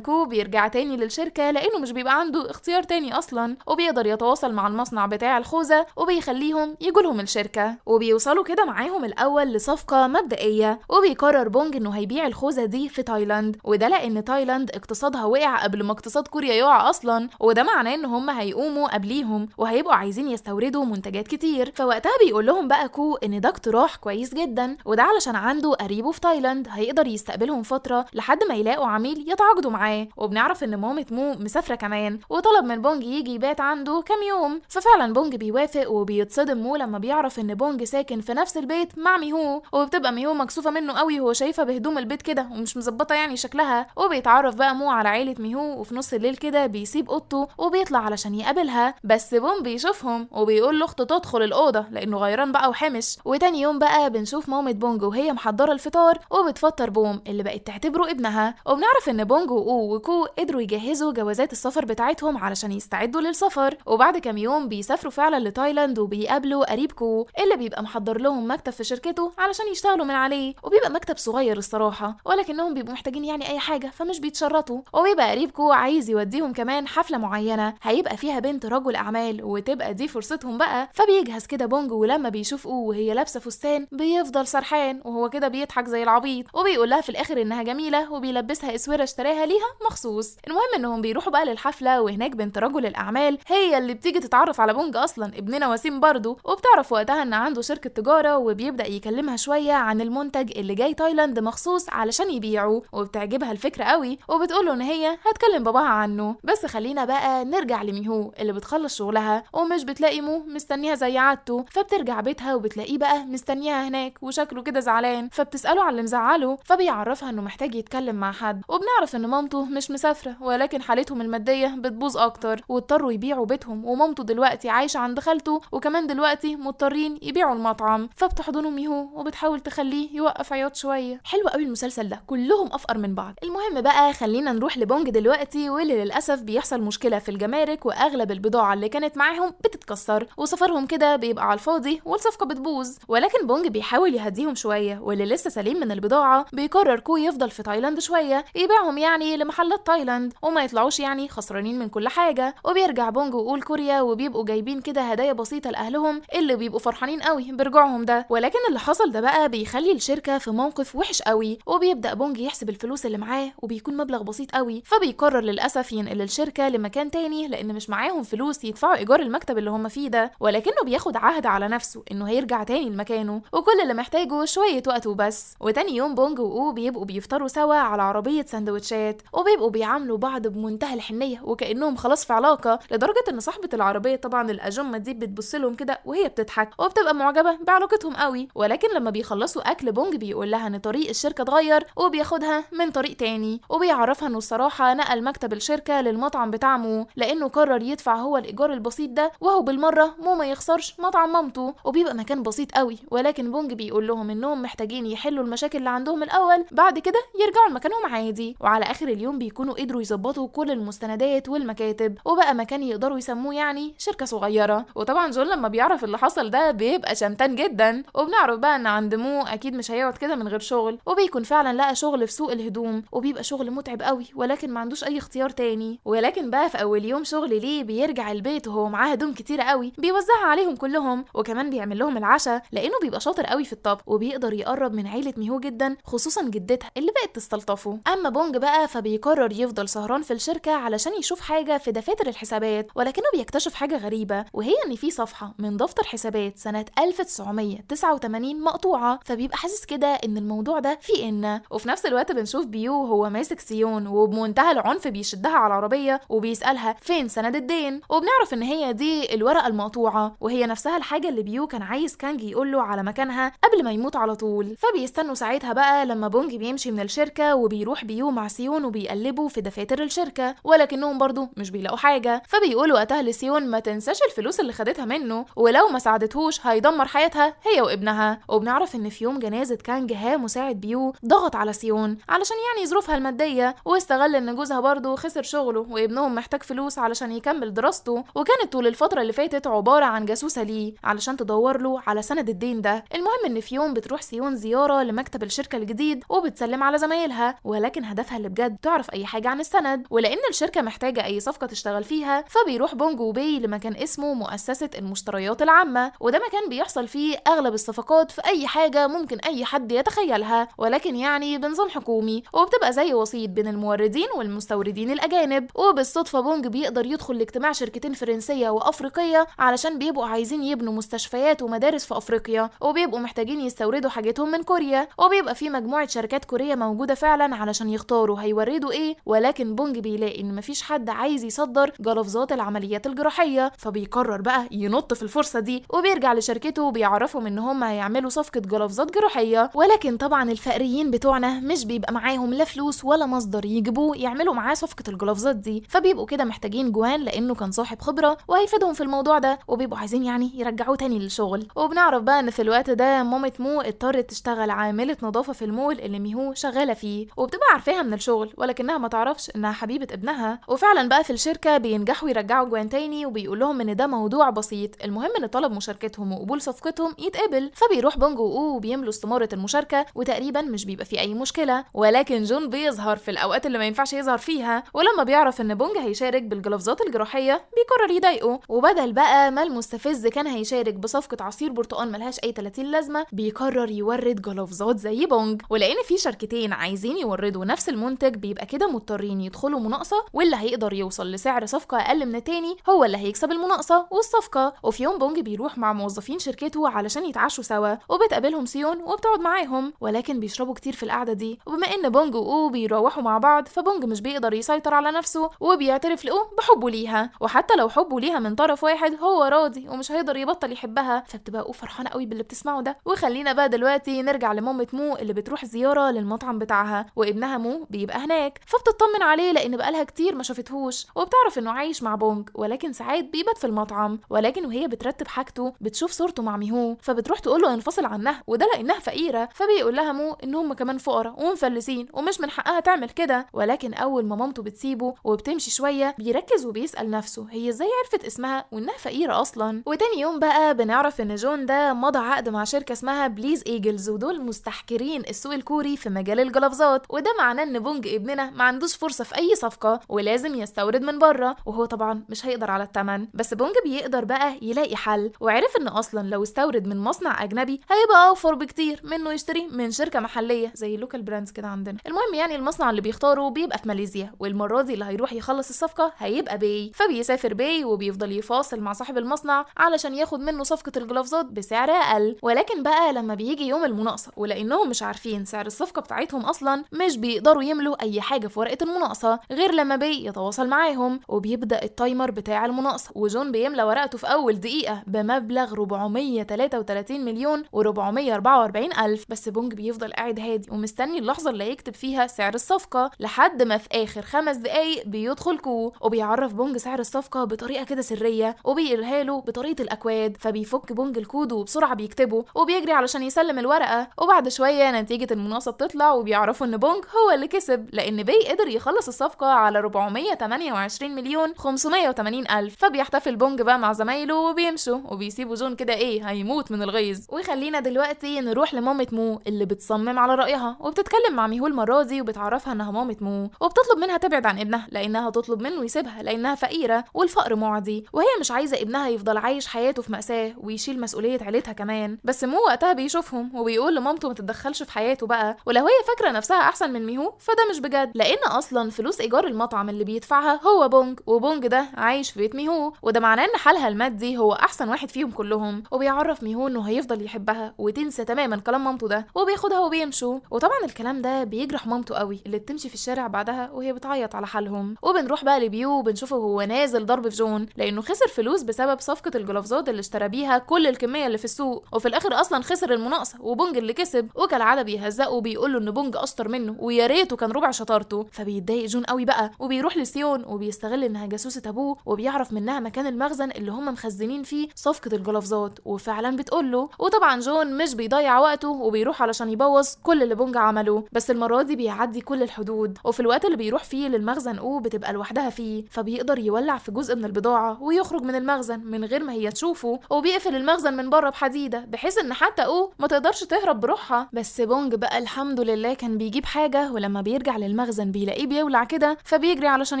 [SPEAKER 1] كو بيرجع تاني للشركة لانه مش بيبقى عنده اختيار تاني اصلا، وبيقدر يتواصل مع المصنع بتاع الخوذه وبيخليهم يجولهم الشركة، وبيوصلوا كده معاهم الاول لصفقه مبدئية. وبيقرر بونج انه هيبيع الخوذه دي في تايلاند، وده لان تايلاند اقتصادها وقع قبل ما اقتصاد كوريا يقع اصلا، وده معناه ان هم هيقوموا قبليهم وهيبقوا عايزين يستوردوا منتجات كتير. فوقتها بيقول لهم بقى كو ان ده اقتراح كويس جدا، وده علشان عنده قريبه في تايلاند هيقدر يستقبلهم فترة لحد ما يلاقوا عميل يتعاقدوا معاه. وبنعرف ان مامة مو مسافرة كمان، وطلب من بونج يجي يبات عنده كام يوم، ففعلا بونج بيوافق. وبيتصدم مو لما بيعرف ان بونج ساكن في نفس البيت مع ميهو، وبتبقى ميهو مكسوفه منه قوي وهو شايفها بهدوم البيت كده ومش مظبطه يعني شكلها. وبيتعرف بقى مو على عيله ميهو، وفي نص الليل كده بيسيب اوضته وبيطلع علشان يقابلها، بس بوم بيشوفهم وبيقول لاخته تدخل الاوضة لانه غيران بقى وحمش. وتاني يوم بقى بنشوف مامة بونج وهي محضرة الفطار وبتفطر بوم اللي بقت تعتبره ابنها. وبنعرف ان بونج واو وكو قدروا يجهزوا جوازات السفر بتاعتهم علشان يستعدوا للسفر. وبعد كام يوم بيسافروا فعلا لتايلاند وبيقابلوا قريب كو اللي بيبقى محضر لهم مكتب في شركته علشان يشتغلوا من عليه، وبيبقى مكتب صغير الصراحة ولكنهم بيبقوا محتاجين يعني اي حاجة فمش بيتشرطوا. وبيبقى قريب كو عايز يوديهم كمان حفلة معينة هيبقى فيها بنت رجل اعمال وتبقى دي فرصتهم بقى. فبيجهز كده بونج، ولما بيشوف او وهي لابسه فستان بيفضل سرحان وهو كده بيضحك زي العبيط، وبيقول لها في الاخر انها جميلة وبيلبسها اسورة اشتراها ليها مخصوص. المهم انهم بيروحوا بقى للحفله، وهناك بنت رجل الاعمال هي اللي بتيجي تتعرف على بونج اصلا ابننا وسيم برضه، وبتعرف وقتها ان عنده شركة تجارة، وبيبدا يكلمها شوية عن المنتج اللي جاي تايلاند مخصوص علشان يبيعه، وبتعجبها الفكرة قوي وبتقوله ان هي هتكلم باباها عنه. بس خلينا بقى نرجع لميهو اللي بتخلص شغلها ومش بتلاقي مو مستنيها زي عادته، فبترجع بيتها وبتلاقيه بقى مستنيها هناك وشكله كده زعلان، فبتساله على اللي مزعله فبيعرفها انه محتاج يتكلم مع حد. وبنعرف ان مامته مش مسافرة ولكن حالتهم المادية بتبوظ اكتر واضطروا يبيعوا بيتهم، ومامته دلوقتي عايشه عند خالته، وكمان دلوقتي مضطرين يبيعوا المطعم. فبتحضنه ميهو وبتحاول تخليه يوقف عياط شوية. حلو قوي المسلسل ده، كلهم افقر من بعض. المهم بقى خلينا نروح لبونج دلوقتي، واللي للاسف بيحصل مشكلة في الجمارك واغلب البضاعة اللي كانت معاهم بتتكسر وسفرهم كده بيبقى على الفاضي والصفقه بتبوظ. ولكن بونج بيحاول يهديهم شوية، واللي لسه سليم من البضاعة بيقرر كو يفضل في تايلاند شوية يبيعهم يعني لمحلات تايلاند وما يطلعوش يعني خسرانين من كل حاجة. وبيرجع بونج وقول كوريا وبيبقوا جايبين كده هدايا بسيطة لاهلهم اللي بيبقوا فرحانين قوي برجوعهم ده. ولكن اللي حصل ده بقى بيخلي الشركة في موقف وحش قوي، وبيبدا بونج يحسب الفلوس اللي معاه وبيكون مبلغ بسيط قوي، فبيقرر للاسف ينقل الشركة لمكان تاني لان مش معاهم فلوس يدفعوا ايجار المكتب اللي هم فيه ده. ولكنه بياخد عهد على نفسه انه هيرجع تاني لمكانه وكل اللي محتاجه شوية وقت وبس. وتاني يوم بونج واو بيبقوا بيفطروا سوا على عربية سندوتشات، وبيبقوا بيعاملوا بعض بمنتهى الحنيه وكانهم خلاص في علاقة، لدرجة ان صاحبه العربية طبعا الاجمه دي بتبص لهم كده وهي بتضحك وبتبقى معجبه بعلاقتهم قوي. ولكن لما بيخلصوا اكل بونج بيقول لها ان طريق الشركة اتغير وبياخدها من طريق تاني، وبيعرفها انه الصراحة نقل مكتب الشركة للمطعم بتاع مو لانه قرر يدفع هو الايجار البسيط ده وهو بالمرة مو ما يخسرش مطعم مامته، وبيبقى مكان بسيط قوي. ولكن بونج بيقول لهم انهم محتاجين يحلوا المشاكل اللي عندهم الاول بعد كده يرجعوا لمكانهم عادي. وعلى اخر اليوم بيكونوا قدروا يظبطوا كل المستندات والمكاتب وبقى مكان يقدروا يسموه يعني شركة صغيرة. وطبعا جون لما بيعرف اللي حصل ده بيبقى شمتان جدا، وبنعرف بقى ان عند مو اكيد مش هيقعد كده من غير شغل، وبيكون فعلا لقى شغل في سوق الهدوم وبيبقى شغل متعب قوي ولكن ما عندوش اي اختيار تاني. ولكن بقى في اول يوم شغل ليه بيرجع البيت وهو معاه هدوم كتيرة قوي بيوزعها عليهم كلهم، وكمان بيعمل لهم العشاء لانه بيبقى شاطر قوي في الطبخ وبيقدر يقرب من عيله ميهو جدا خصوصا جدتها اللي بقت تستلطفه. اما بونج بقى فبيقرر يفضل سهران في الشركة علشان يشوف حاجة في دفاتر الحسابات، ولكنه بيكتشف حاجة غريبة وهي ان في صفحة من دفتر حسابات سنة 1989 مقطوعة، فبيبقى حاسس كده ان الموضوع ده فيه ان. وفي نفس الوقت بنشوف بيو وهو ماسك سيون وبمنتهى العنف بيشدها على العربية وبيسالها فين سند الدين، وبنعرف ان هي دي الورقة المقطوعة وهي نفسها الحاجة اللي بيو كان عايز كانج يقول له على مكانها قبل ما يموت على طول. فبيستنوا ساعتها بقى لما بونج بيمشي من الشركة وبيروح بيو مع سيون وبيقلبوا في دفاتر الشركة، ولكنهم برضو مش بيلاقوا حاجة. فبيقولوا وقتها لسيون ما تنساش الفلوس اللي خدتها منه ولو ما ساعدتهوش هيدمر حياتها هي وابنها. وبنعرف ان في يوم جنازه كانج ها مساعد بيو ضغط على سيون علشان يعني ظروفها المادية، واستغل ان جوزها برضو خسر شغله وابنهم محتاج فلوس علشان يكمل دراسته، وكانت طول الفترة اللي فاتت عبارة عن جاسوسه ليه علشان علشان تدور له على سند الدين ده. المهم ان في يوم بتروح سيون زيارة لمكتب الشركة الجديد وبتسلم على زمايلها، ولكن هدفها اللي بجد تعرف اي حاجة عن السند، ولان الشركة محتاجه اي صفقة تشتغل فيها فبيروح بونج وبي لمكان اسمه مؤسسة المشتريات العامة، وده مكان بيحصل فيه اغلب الصفقات في اي حاجة ممكن اي حد يتخيلها، ولكن يعني بنظام حكومي، وبتبقى زي وسيط بين الموردين والمستوردين الاجانب. وبالصدفه بونج بيقدر يدخل لاجتماع شركتين فرنسية وافريقيه علشان بيبقوا عايزين يبنوا مستشفيات ومدارس في افريقيا، وبيبقوا محتاجين يستوردوا حاجتهم من كوريا، وبيبقى في مجموعة شركات كوريه موجودة فعلا علشان يختاروا هيوردوا ايه. ولكن بونج بيلاقي ان مفيش حد عايز يصدر جلافزات العمليات الجراحية، فبيقرر بقى ينط في الفرصة دي، وبيرجع لشركته وبيعرفهم ان هم هيعملوا صفقة جلافزات جراحية. ولكن طبعا الفقريين بتوعنا مش بيبقى معاهم لا فلوس ولا مصدر يجيبوه يعملوا معاه صفقة الجلافزات دي، فبيبقوا كده محتاجين جوان لانه كان صاحب خبره وهيفيدهم في الموضوع ده، وبيبقوا عايزين يعني يرجعوه تاني للشغل. وبنعرف بقى ان في الوقت ده مامة مو اضطرت تشتغل عامله نظافة في المول اللي ميهو شغالة فيه، وبتبقى عارفاها من الشغل ولكنها ما تعرفش انها حبيبه ابنها. وفعلا بقى في الشركة بينجحوا يرجعوا جوان تاني، وبيقول لهم ان ده موضوع بسيط، المهم ان طلب مشاركتهم وقبول صفقتهم يتقبل. فبيروح بونج واو وبيملوا استماره المشاركة، وتقريبا مش بيبقى فيه اي مشكلة، ولكن جون بيظهر في الاوقات اللي ما ينفعش يظهر فيها، ولما بيعرف ان بونج هيشارك بالجلافزات الجراحية بيقرر يضايقه. وبدل بقى ما المستفز كان هيشارك بصفقة عصير برتقال ملهاش اي 30 لازمه، بيقرر يورد جلافزات زي بونج. ولان في شركتين عايزين يوردوا نفس المنتج بيبقى كده مضطرين يدخلوا مناقصه، واللي هيقدر يوصل لسعر صفقة اقل من التاني هو اللي هيكسب المناقصه والصفقه. وفي يوم بونج بيروح مع موظفين شركته علشان يتعشوا سوا، وبتقابلهم سيون وبتقعد معاهم، ولكن بيشربوا كتير في القعدة دي. وبما ان بونج واو بيروحوا مع بعض، فبونج مش بيقدر يسيطر على نفسه وبيعترف لاو بحبه ليها، وحتى لو حبه ليها من طرف واحد هو راضي ومش هيقدر يبطل يحبها. فبتبقى او فرحانة قوي باللي بتسمعه ده. وخلينا بقى دلوقتي نرجع لمامة مو اللي بتروح زيارة للمطعم بتاعها، وابنها مو بيبقى هناك، فبتطمن عليه لان بقالها كتير ما شافتهوش، وبتعرف انه عايش مع بونج، ولكن ساعات بيبات في المطعم. ولكن وهي بترتب حاجته بتشوف صورته مع ميهو، فبتروح تقول له انفصل عنها، وده لانها فقيرة. فبيقول لها مو ان هم كمان فقراء ومفلسين ومش من حقها تعمل كده. ولكن اول ما مامته بتسيبه وبتمشي شوية بيركز وبيسال نفسه هي ازاي عرفت اسمها وانها فقيرة اصلا. وتاني يوم بقى بنعرف ان جون ده مضى عقد مع شركة اسمها بليز ايجلز، ودول مستحكرين السوق الكوري في مجال الجلافزات، وده معناه ان بونج ابننا ما عندوش فرصة في اي صفقة ولازم يستورد من بره، وهو طبعا مش هيقدر على الثمن. بس بونج بيقدر بقى يلاقي حل، وعرف ان اصلا لو استورد من مصنع اجنبي هيبقى اوفر بكتير منه يشتري من شركة محليه زي ال local brands كده عندنا. المهم يعني المصنع اللي بيختاره بيبقى في ماليزيا، والمرة دي اللي هيروح يخلص الصفقة هيبقى بي. فبيسافر بي وبيفضل يفاصل مع صاحب المصنع علشان ياخد منه صفقة الجلافزات بسعر اقل. ولكن بقى لما بيجي يوم المناقصه، ولانهم مش عارفين سعر الصفقة بتاعتهم اصلا، مش بيقدروا يملوا اي حاجة في ورقة المناقصه غير لما بي يتواصل معاهم، وبيبدا ال timer بتاع المناقصه، وجون بيملى ورقته في اول دقيقة بمبلغ 433 مليون و444 الف. بس بونج بيفضل قاعد هادي ومستني اللحظة اللي هيكتب فيها سعر الصفقة، لحد ما في اخر 5 دقايق بيدخل كو وبيعرف بونج سعر الصفقة بطريقة كده سرية، وبيقولها له بطريقة الاكواد. فبيفك بونج الكود وبسرعة بيكتبه وبيجري علشان يسلم الورقة. وبعد شوية نتيجة المناقصه بتطلع، وبيعرفوا ان بونج هو اللي كسب، لان بي قدر يخلص الصفقة على 428 مليون 580 الف. فبيحتفل بونج بقى مع زمايله وبيمشوا، وبيسيبوا جون كده ايه هيموت من الغيظ. وخلينا دلوقتي نروح لمامة مو اللي بتصمم على رايها، وبتتكلم مع ميهو المرة دي وبتعرفها انها مامة مو، وبتطلب منها تبعد عن ابنها لانها تطلب منه يسيبها لانها فقيرة والفقر معدي، وهي مش عايزه ابنها يفضل عايش حياته في مأساة ويشيل مسؤولية عيلتها كمان. بس مو وقتها بيشوفهم وبيقول لمامته ما تتدخلش في حياته بقى، ولو هي فاكره نفسها احسن من ميهو فده مش بجد، لان اصلا فلوس ايجار المطعم اللي بيدفعها هو بونج، وبونج ده عايش في بيت ميهو، وده معناه ان حالها المادي هو احسن واحد فيهم كلهم. وبيعرف ميهو انه هيفضل يحبها وتنسى تماما كلام مامته ده، وبياخدها وبيمشوا. وطبعا الكلام ده بيجرح مامته قوي اللي بتمشي في الشارع بعدها وهي بتعيط على حالهم. وبنروح بقى لبيو وبنشوفه هو نازل ضرب في جون لانه خسر فلوس بسبب صفقة الجلافزات اللي اشترى بيها كل الكمية اللي في السوق، وفي الاخر اصلا خسر المناقصه وبونج اللي كسب. وكالعادة بيهزقه وبيقول له ان بونج اشطر منه ويا ريته كان ربع شطارته. فبيتضايق جون قوي بقى وبيروح لسيون وبيستغل انها جاسوسه ابوه، وبيعرف منها مكان المخزن اللي هم مخزنين فيه صفقة الجلافزات، وفعلا بتقول له. وطبعا جون مش بيضيع وقته وبيروح علشان يبوظ كل اللي بونج عمله، بس المرة دي بيعدي كل الحدود. وفي الوقت اللي بيروح فيه للمخزن او بتبقى لوحدها فيه، فبيقدر يولع في جزء من البضاعة ويخرج من المخزن من غير ما هي تشوفه. وبيقفل المخزن من بره بحديدة بحيث ان حتى او ما تقدرش تهرب بروحها. بس بونج بقى الحمد لله كان بيجيب حاجة، ولما بيرجع للمخزن بيلاقيه بيولع كده، فبيجري علشان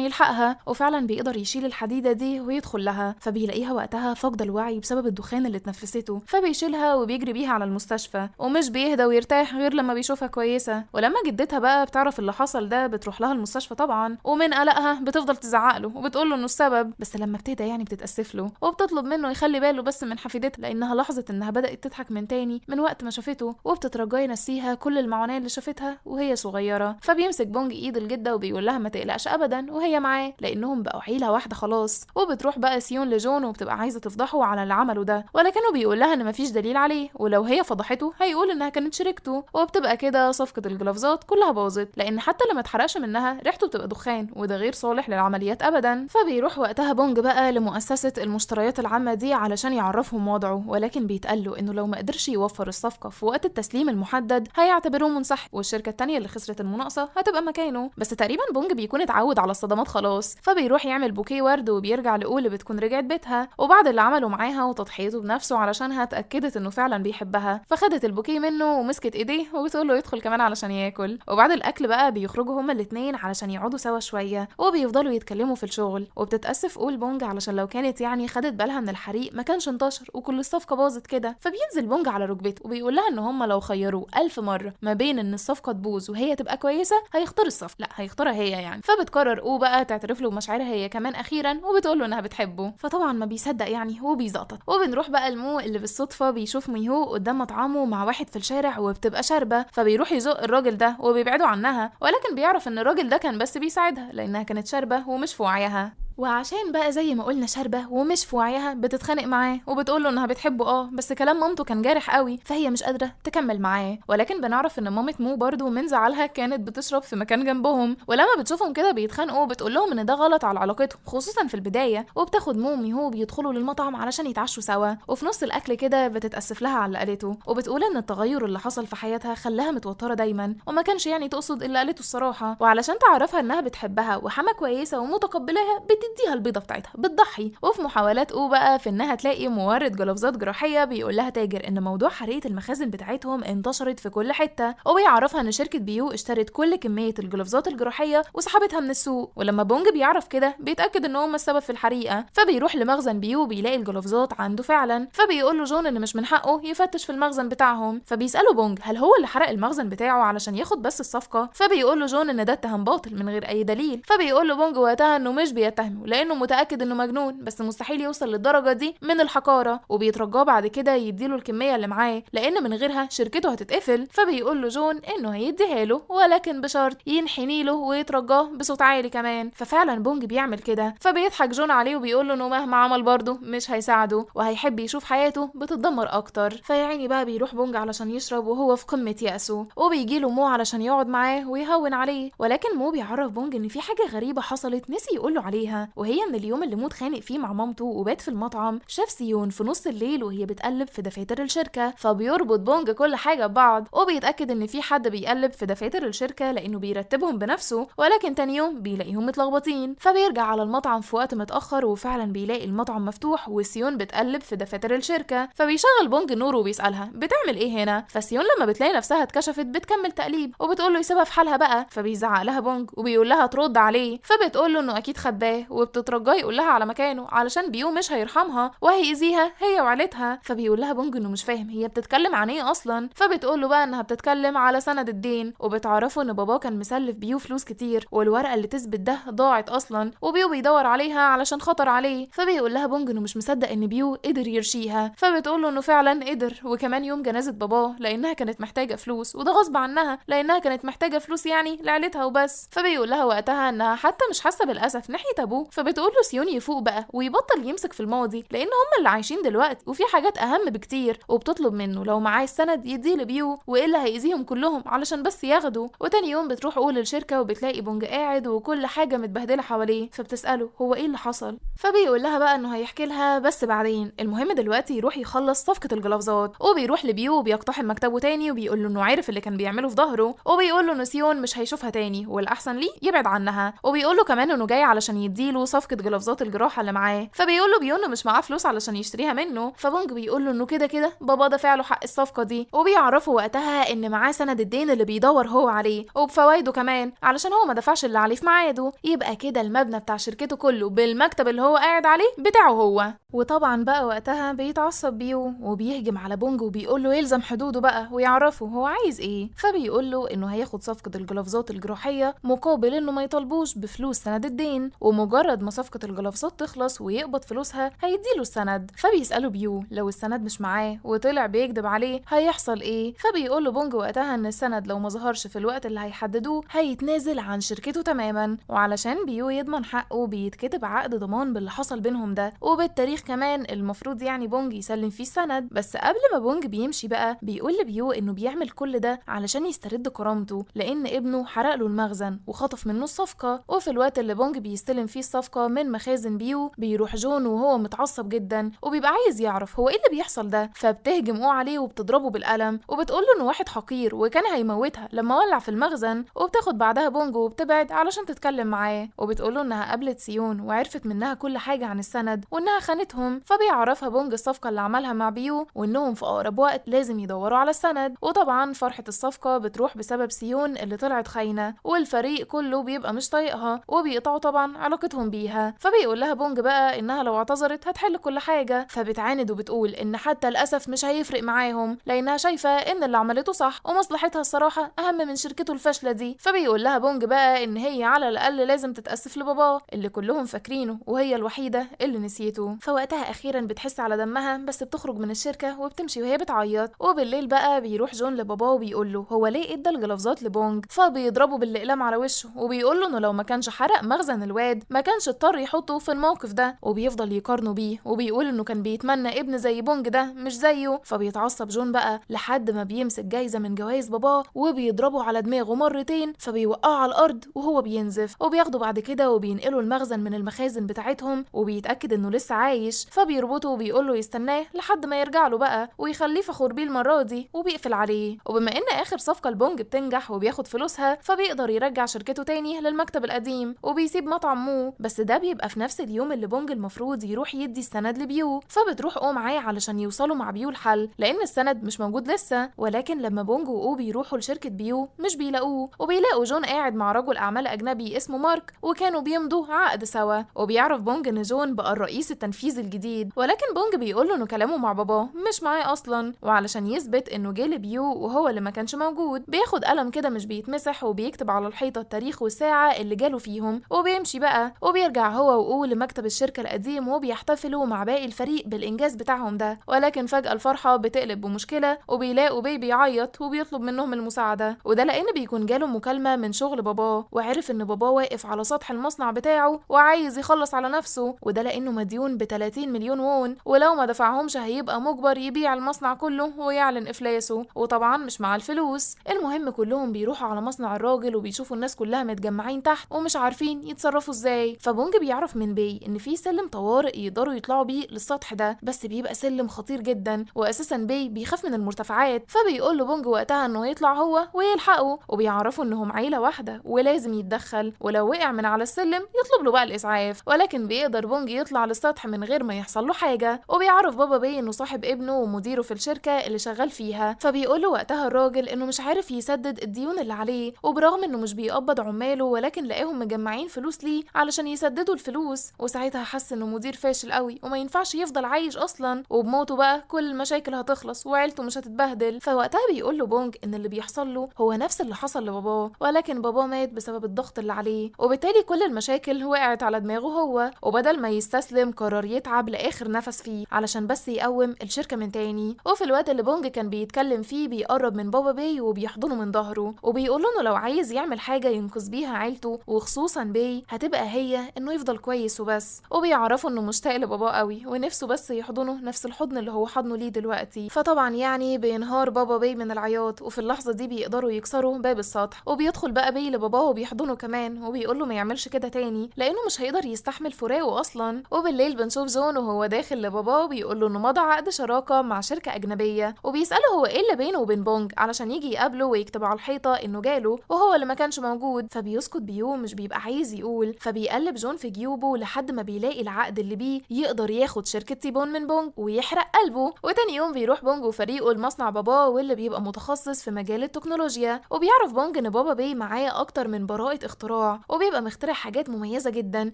[SPEAKER 1] يلحقها، وفعلا بيقدر يشيل الحديدة دي ويدخل لها، فبيلاقيها وقتها فاقده الوعي بسبب الدخان اللي اتنفسته، فبيشيلها وبيجري بيها على المستشفى، ومش بيهدى ويرتاح غير لما بيشوفها كويسة. ولما جدتها بقى بتعرف اللي حصل ده بتروح لها المستشفى طبعا، ومن قلقها بتفضل تزعق له وبتقول له انه السبب، بس لما بتهدى يعني بتتاسف له وبتطلب منه يخلي باله بس من حفيدتها، لانها لاحظت انها بدات تضحك من تاني من وقت ما شافته، وبتترجاه ينسيها كل المعاناة اللي شافتها وهي صغيرة. فبيمسك بونج ايد الجدة وبيقول لها ما تقلقش ابدا وهي معاه لانهم بقوا عيله واحدة خلاص. وبتروح بقى سيون لجون وبتبقى عايزه تفضحه على اللي عمله ده، ولكنه بيقول لها ان مفيش دليل عليه، ولو هي فضحته هيقول انها كانت شريكته، وبتبقى كده صفقة الجلافزات كلها باظت، لان حتى لما اتحرقش منها ريحته بتبقى دخان، وده غير صالح للعمليات ابدا. فبيروح وقتها بونج بقى لمؤسسة المشتريات العامة دي علشان يعرفهم وضعه، ولكن بيتقال له انه لو ما قدرش يوفر الصفقة في وقت التسليم المحدد هيعتبروه منسحب، والشركة التانية اللي خسرت المناقصه هتبقى مكانه. بس تقريبا بونج بيكون اتعود على الصدمات خلاص، فبيروح يعمل بوكيه ورد وبيرجع لأول اللي بتكون رجعت بيتها، وبعد اللي عمله معاها وتضحيته بنفسه علشانها اتاكدت انه فعلا بيحبها، فخدت البوكيه منه ومسكت ايديه وبتقول له يدخل كمان علشان ياكل. وبعد الاكل بقى بيخرجوا هما الاثنين علشان يقعدوا سوا شوية، وبيفضلوا يتكلموا في الشغل، وبتتاسف اول بونج علشان لو كانت يعني خدت بالها من الحريق ما كانش انتشر وكل الصفقة باظت كده. فبينزل بونج على ركبته وبيقول لها ان هما لو خيروه 1000 مرة ما بين ان الصفقة تبوظ وهي تبقى كويسة هيختار الصفقة، لا هيختارها هي يعني. فبتقرر او بقى تعترف له بمشاعرها هي كمان اخيرا، وبتقول له انها بتحبه، فطبعا ما بيصدق يعني وبيزقطط. وبنروح بقى لمو اللي بالصدفة بيشوف ميهو قدام مطعمه مع واحد في الشارع وبتبقى شاربه، فبيروح يزق الراجل ده وبيبعده عنها، ولكن بيعرف ان الراجل ده كان بس بيساعدها لانها كانت شاربه ومش في وعيها. وعشان بقى زي ما قلنا شاربه ومش في وعيها بتتخانق معاه وبتقول له انها بتحبه، بس كلام مامته كان جارح قوي فهي مش قادرة تكمل معاه. ولكن بنعرف ان مامة مو برضو من زعلها كانت بتشرب في مكان جنبهم، ولما بتشوفهم كده بيتخانقوا بتقول لهم ان ده غلط على علاقتهم خصوصا في البداية، وبتاخد مو وميهو بيدخلوا للمطعم علشان يتعشوا سوا. وفي نص الاكل كده بتتاسف لها على اللي قالته، وبتقول ان التغير اللي حصل في حياتها خلاها متوترة دايما، وما كانش يعني تقصد اللي قالته الصراحة. وعلشان تعرفها انها بتحبها وحما كويسة ومتقبلاها بتديها البيضة بتاعتها بتضحي. وفي محاولات او بقى في انها تلاقي مورد جلافزات جراحية بيقول لها تاجر ان موضوع حريقة المخازن بتاعتهم انتشرت في كل حتة، وبيعرفها ان شركة بيو اشترت كل كمية الجلافزات الجراحية وسحبتها من السوق. ولما بونج بيعرف كده بيتاكد ان هم السبب في الحريقه، فبيروح لمخزن بيو بيلاقي الجلافزات عنده فعلا، فبيقول له جون ان مش من حقه يفتش في المخزن بتاعهم. فبيساله بونج هل هو اللي حرق المخزن بتاعه علشان ياخد بس الصفقة، فبيقول له جون ان ده اتهام باطل من غير اي دليل. فبيقول له بونج وقتها انه مش بيتهمه لانه متاكد انه مجنون، بس مستحيل يوصل للدرجة دي من الحقاره، وبيترجاه بعد كده يديله الكمية اللي معاه لان من غيرها شركته هتتقفل. فبيقول له جون انه هيديها له ولكن بشرط ينحني له ويترجاه بصوت عالي كمان، ففعلا بونج بيعمل كده. فبيضحك جون عليه وبيقول له انه مهما عمل برضه مش هيساعده وهيحب يشوف حياته بتتدمر اكتر. فيعني بقى بيروح بونج علشان يشرب وهو في قمة يأسه، وبيجي له مو علشان يقعد معاه ويهون عليه، ولكن مو بيعرف بونج ان في حاجة غريبة حصلت نسي يقول له عليها، وهي ان اليوم اللي مو اتخانق فيه مع مامته وبات في المطعم شاف سيون في نص الليل وهي بتقلب في دفاتر الشركة. فبيربط بونج كل حاجة ببعض وبيتاكد ان في حد بيقلب في دفاتر الشركة لانه بيرتبهم بنفسه، ولكن تاني يوم بيلاقيهم متلخبطين. فبيرجع على المطعم في وقت متاخر وفعلا بيلاقي المطعم مفتوح وسيون بتقلب في دفاتر الشركة. فبيشغل بونج النور وبيسالها بتعمل ايه هنا، فسيون لما بتلاقي نفسها اتكشفت بتكمل تقليب وبتقول له يسيبها في حالها بقى. فبيزعق لها بونج وبيقول لها ترد عليه، فبتقول له انه اكيد خباه، وبتترجاه يقول لها على مكانه علشان بيو مش هيرحمها وهيأذيها هي وعيلتها. فبيقول لها بونج انه مش فاهم هي بتتكلم عن ايه اصلا، فبتقول له بقى انها بتتكلم على سند الدين، وبتعرفه ان باباه كان مسلف بيو فلوس كتير والورقة اللي تثبت ده ضاعت اصلا، وبيو بيدور عليها علشان خطر عليه. فبيقول لها بونج انه مش مصدق ان بيو قدر يرشيها، فبتقول له انه فعلا قدر، وكمان يوم جنازه باباه لانها كانت محتاجه فلوس، وده غصب عنها لانها كانت محتاجه فلوس يعني لعيلتها وبس. فبيقول لها وقتها انها حتى مش حاسه بالاسف ناحية ابوه، فبتقول له سيون يفوق بقى ويبطل يمسك في الماضي لان هم اللي عايشين دلوقتي وفي حاجات اهم بكتير، وبتطلب منه لو معاه السند يديه لبيو والا هيأذيهم كلهم علشان بس ياخده. وتاني يوم بتروح اول للشركة وبتلاقي بونج قاعد وكل حاجة متبهدله حواليه، فبتساله هو ايه اللي حصل، فبيقول لها بقى انه هيحكي لها بس بعدين، المهم دلوقتي يروح يخلص صفقة الجلافزات. وبيروح لبيو وبيقتحم مكتبه تاني وبيقول له انه عارف اللي كان بيعمله في ظهره، وبيقول له ان سيون مش هيشوفها تاني والاحسن ليه يبعد عنها، وبيقول له كمان انه جاي علشان يديله يشتري له صفقة جلافزات الجراحة اللي معاه. فبيقول له بيو انه مش معاه فلوس علشان يشتريها منه، فبونج بيقول له انه كده كده بابا دافع له حق الصفقة دي، وبيعرفه وقتها ان معاه سند الدين اللي بيدور هو عليه وبفوايده كمان علشان هو ما دفعش اللي عليه في ميعاده، يبقى كده المبنى بتاع شركته كله بالمكتب اللي هو قاعد عليه بتاعه هو. وطبعا بقى وقتها بيتعصب بيو وبيهجم على بونج وبيقول له يلزم حدوده بقى ويعرفه هو عايز ايه، فبيقول له انه هياخد صفقة الجلافزات الجراحية مقابل انه ما يطالبوش بفلوس سند الدين، ومجرد ما صفقة الجلافزات تخلص ويقبض فلوسها هيديله السند. فبيسأله بيو لو السند مش معاه وطلع بيكذب عليه هيحصل ايه، فبيقول له بونج وقتها ان السند لو ما ظهرش في الوقت اللي هيحددوه هيتنازل عن شركته تماما، وعلشان بيو يضمن حقه بيتكتب عقد ضمان باللي حصل بينهم ده، وبالتاريخ كمان المفروض يعني بونج يسلم فيه السند. بس قبل ما بونج بيمشي بقى بيقول لبيو انه بيعمل كل ده علشان يسترد كرامته لان ابنه حرق له المخزن وخطف منه الصفقة. وفي الوقت اللي بونج بيستلم فيه الصفقة من مخازن بيو بيروح جون وهو متعصب جدا وبيبقى عايز يعرف هو ايه اللي بيحصل ده، فبتهجم او عليه وبتضربه بالقلم وبتقول له انه واحد حقير وكان هيموتها لما ولع في المخزن. وبتاخد بعدها بونج وبتبعد علشان تتكلم معاه، وبتقول له انها قابلت سيون وعرفت منها كل حاجة عن السند وانها خانتهم. فبيعرفها بونج الصفقة اللي عملها مع بيو وانهم في اقرب وقت لازم يدوروا على السند. وطبعا فرحه الصفقة بتروح بسبب سيون اللي طلعت خاينه والفريق كله بيبقى مش طايقها وبيقطعوا طبعا علاقتهم بيها. فبيقول لها بونج بقى انها لو اعتذرت هتحل كل حاجة، فبتعاند وبتقول ان حتى للاسف مش هيفرق معاهم لانها شايفه ان اللي عملته صح ومصلحتها الصراحة اهم من شركته الفاشلة دي. فبيقول لها بونج بقى ان هي على الاقل لازم تتاسف لباباه اللي كلهم فاكرينه وهي الوحيدة اللي نسيته. فوقتها اخيرا بتحس على دمها بس بتخرج من الشركة وبتمشي وهي بتعيط. وبالليل بقى بيروح جون لباباه وبيقول له هو ليه ادى الجلافزات لبونج، فبيضربه بالاقلام على وشه وبيقول له انه لو ما كانش حرق مخزن الواد ما كانش اضطر يحطه في الموقف ده، وبيفضل يقارنه بيه وبيقول انه كان بيتمنى ابن زي بونج ده مش زيه. فبيتعصب جون بقى لحد ما بيمسك جايزة من جوائز باباه وبيضربه على دماغه مرتين فبيوقعه على الارض وهو بينزف، وبياخده بعد كده وبينقله المخزن من المخازن بتاعتهم وبيتاكد انه لسه عايش، فبيربطه وبيقول له يستناه لحد ما يرجع له بقى ويخليه فخور بيه المرة دي وبيقفل عليه. وبما ان اخر صفقة لبونج بتنجح وبياخد فلوسها فبيقدر يرجع شركته تاني للمكتب القديم وبيسيب مطعم مو، بس ده بيبقى في نفس اليوم اللي بونج المفروض يروح يدي السند لبيو. فبتروح او معاه علشان يوصلوا مع بيو الحل لان السند مش موجود لسه، ولكن لما بونج واو بيروحوا لشركة بيو مش بيلاقوه، وبيلاقوا جون قاعد مع رجل اعمال اجنبي اسمه مارك وكانوا بيمضوا عقد سوا. وبيعرف بونج ان جون بقى الرئيس التنفيذي الجديد، ولكن بونج بيقول له انه كلامه مع باباه مش معاه اصلا، وعلشان يثبت انه جه لبيو وهو اللي ما كانش موجود بياخد قلم كده مش بيتمسح وبيكتب على الحيطة التاريخ والساعة اللي جاله فيهم وبيمشي بقى. وبيرجع هو واو لمكتب الشركة القديم وبيحتفلوا مع باقي الفريق بالانجاز بتاعهم ده، ولكن فجاة الفرحة بتقلب بمشكلة وبيلاقوا بي بيعيط وبيطلب منهم المساعدة، وده لان بيكون جاله مكالمة من شغل باباه وعرف ان باباه واقف على سطح المصنع بتاعه وعايز يخلص على نفسه، وده لانه مديون ب 30 مليون وون ولو ما دفعهمش هيبقى مجبر يبيع المصنع كله ويعلن افلاسه، وطبعا مش مع الفلوس. المهم كلهم بيروحوا على مصنع الراجل وبيشوفوا الناس كلها متجمعين تحت ومش عارفين يتصرفوا ازاي. فبونج بيعرف من بي ان في سلم طوارئ يقدروا يطلعوا بيه للسطح ده، بس بيبقى سلم خطير جدا واساسا بي بيخاف من المرتفعات، فبيقول له بونج وقتها انه يطلع هو ويلحقه، وبيعرفوا انهم عيله واحدة ولازم يتدخل ولو وقع من على السلم يطلب له بقى الاسعاف. ولكن بيقدر بونج يطلع للسطح من غير ما يحصل له حاجة، وبيعرف بابا بي انه صاحب ابنه ومديره في الشركة اللي شغال فيها، فبيقول له وقتها الراجل انه مش عارف يسدد الديون اللي عليه، وبرغم انه مش بيقبض عماله ولكن لقاهم مجمعين فلوس ليه علشان يسددوا الفلوس، وساعتها حس انه مدير فاشل قوي وما ينفعش يفضل عايش اصلا، وبموته بقى كل المشاكل هتخلص وعيلته مش هتتبهدل. فوقتها بيقول له بونج ان اللي بيحصل له هو نفس اللي حصل لباباه، ولكن باباه مات بسبب الضغط اللي عليه وبالتالي كل المشاكل وقعت على دماغه هو، وبدل ما يستسلم قرر يتعب لاخر نفس فيه علشان بس يقوم الشركة من تاني. وفي الوقت اللي بونج كان بيتكلم فيه بيقرب من بابا بي وبيحضنه من ظهره وبيقول له انه لو عايز يعمل حاجة ينقذ بيها عيلته وخصوصا بي هتبقى هي انه يفضل كويس وبس. وبيعرفوا انه مشتاق لباباه قوي ونفسه بس يحضنه نفس الحضن اللي هو حضنه ليه دلوقتي. فطبعا يعني بينهار بابا بي من العياط، وفي اللحظة دي بيقدروا يكسروا باب السطح وبيدخل بقى بي لباباه وبيحضنه كمان وبيقول له ما يعملش كده تاني لانه مش هيقدر يستحمل فراقه اصلا. وبالليل بنشوف جون وهو داخل لباباه وبيقول له انه مضى عقد شراكة مع شركة اجنبية، وبيساله هو ايه اللي بينه وبين بونج علشان يجي يقابله ويكتب على الحيطة انه جاله وهو اللي ما كانش موجود. فبيسكت بيو مش بيبقى عايز يقول، فبيقلل وبيقلب جون في جيوبه لحد ما بيلاقي العقد اللي بيه يقدر ياخد شركة تيبون من بونج ويحرق قلبه. وتاني يوم بيروح بونج وفريقه لمصنع باباه واللي بيبقى متخصص في مجال التكنولوجيا، وبيعرف بونج ان بابا بي معاه اكتر من براءة اختراع، وبيبقى مخترع حاجات مميزة جدا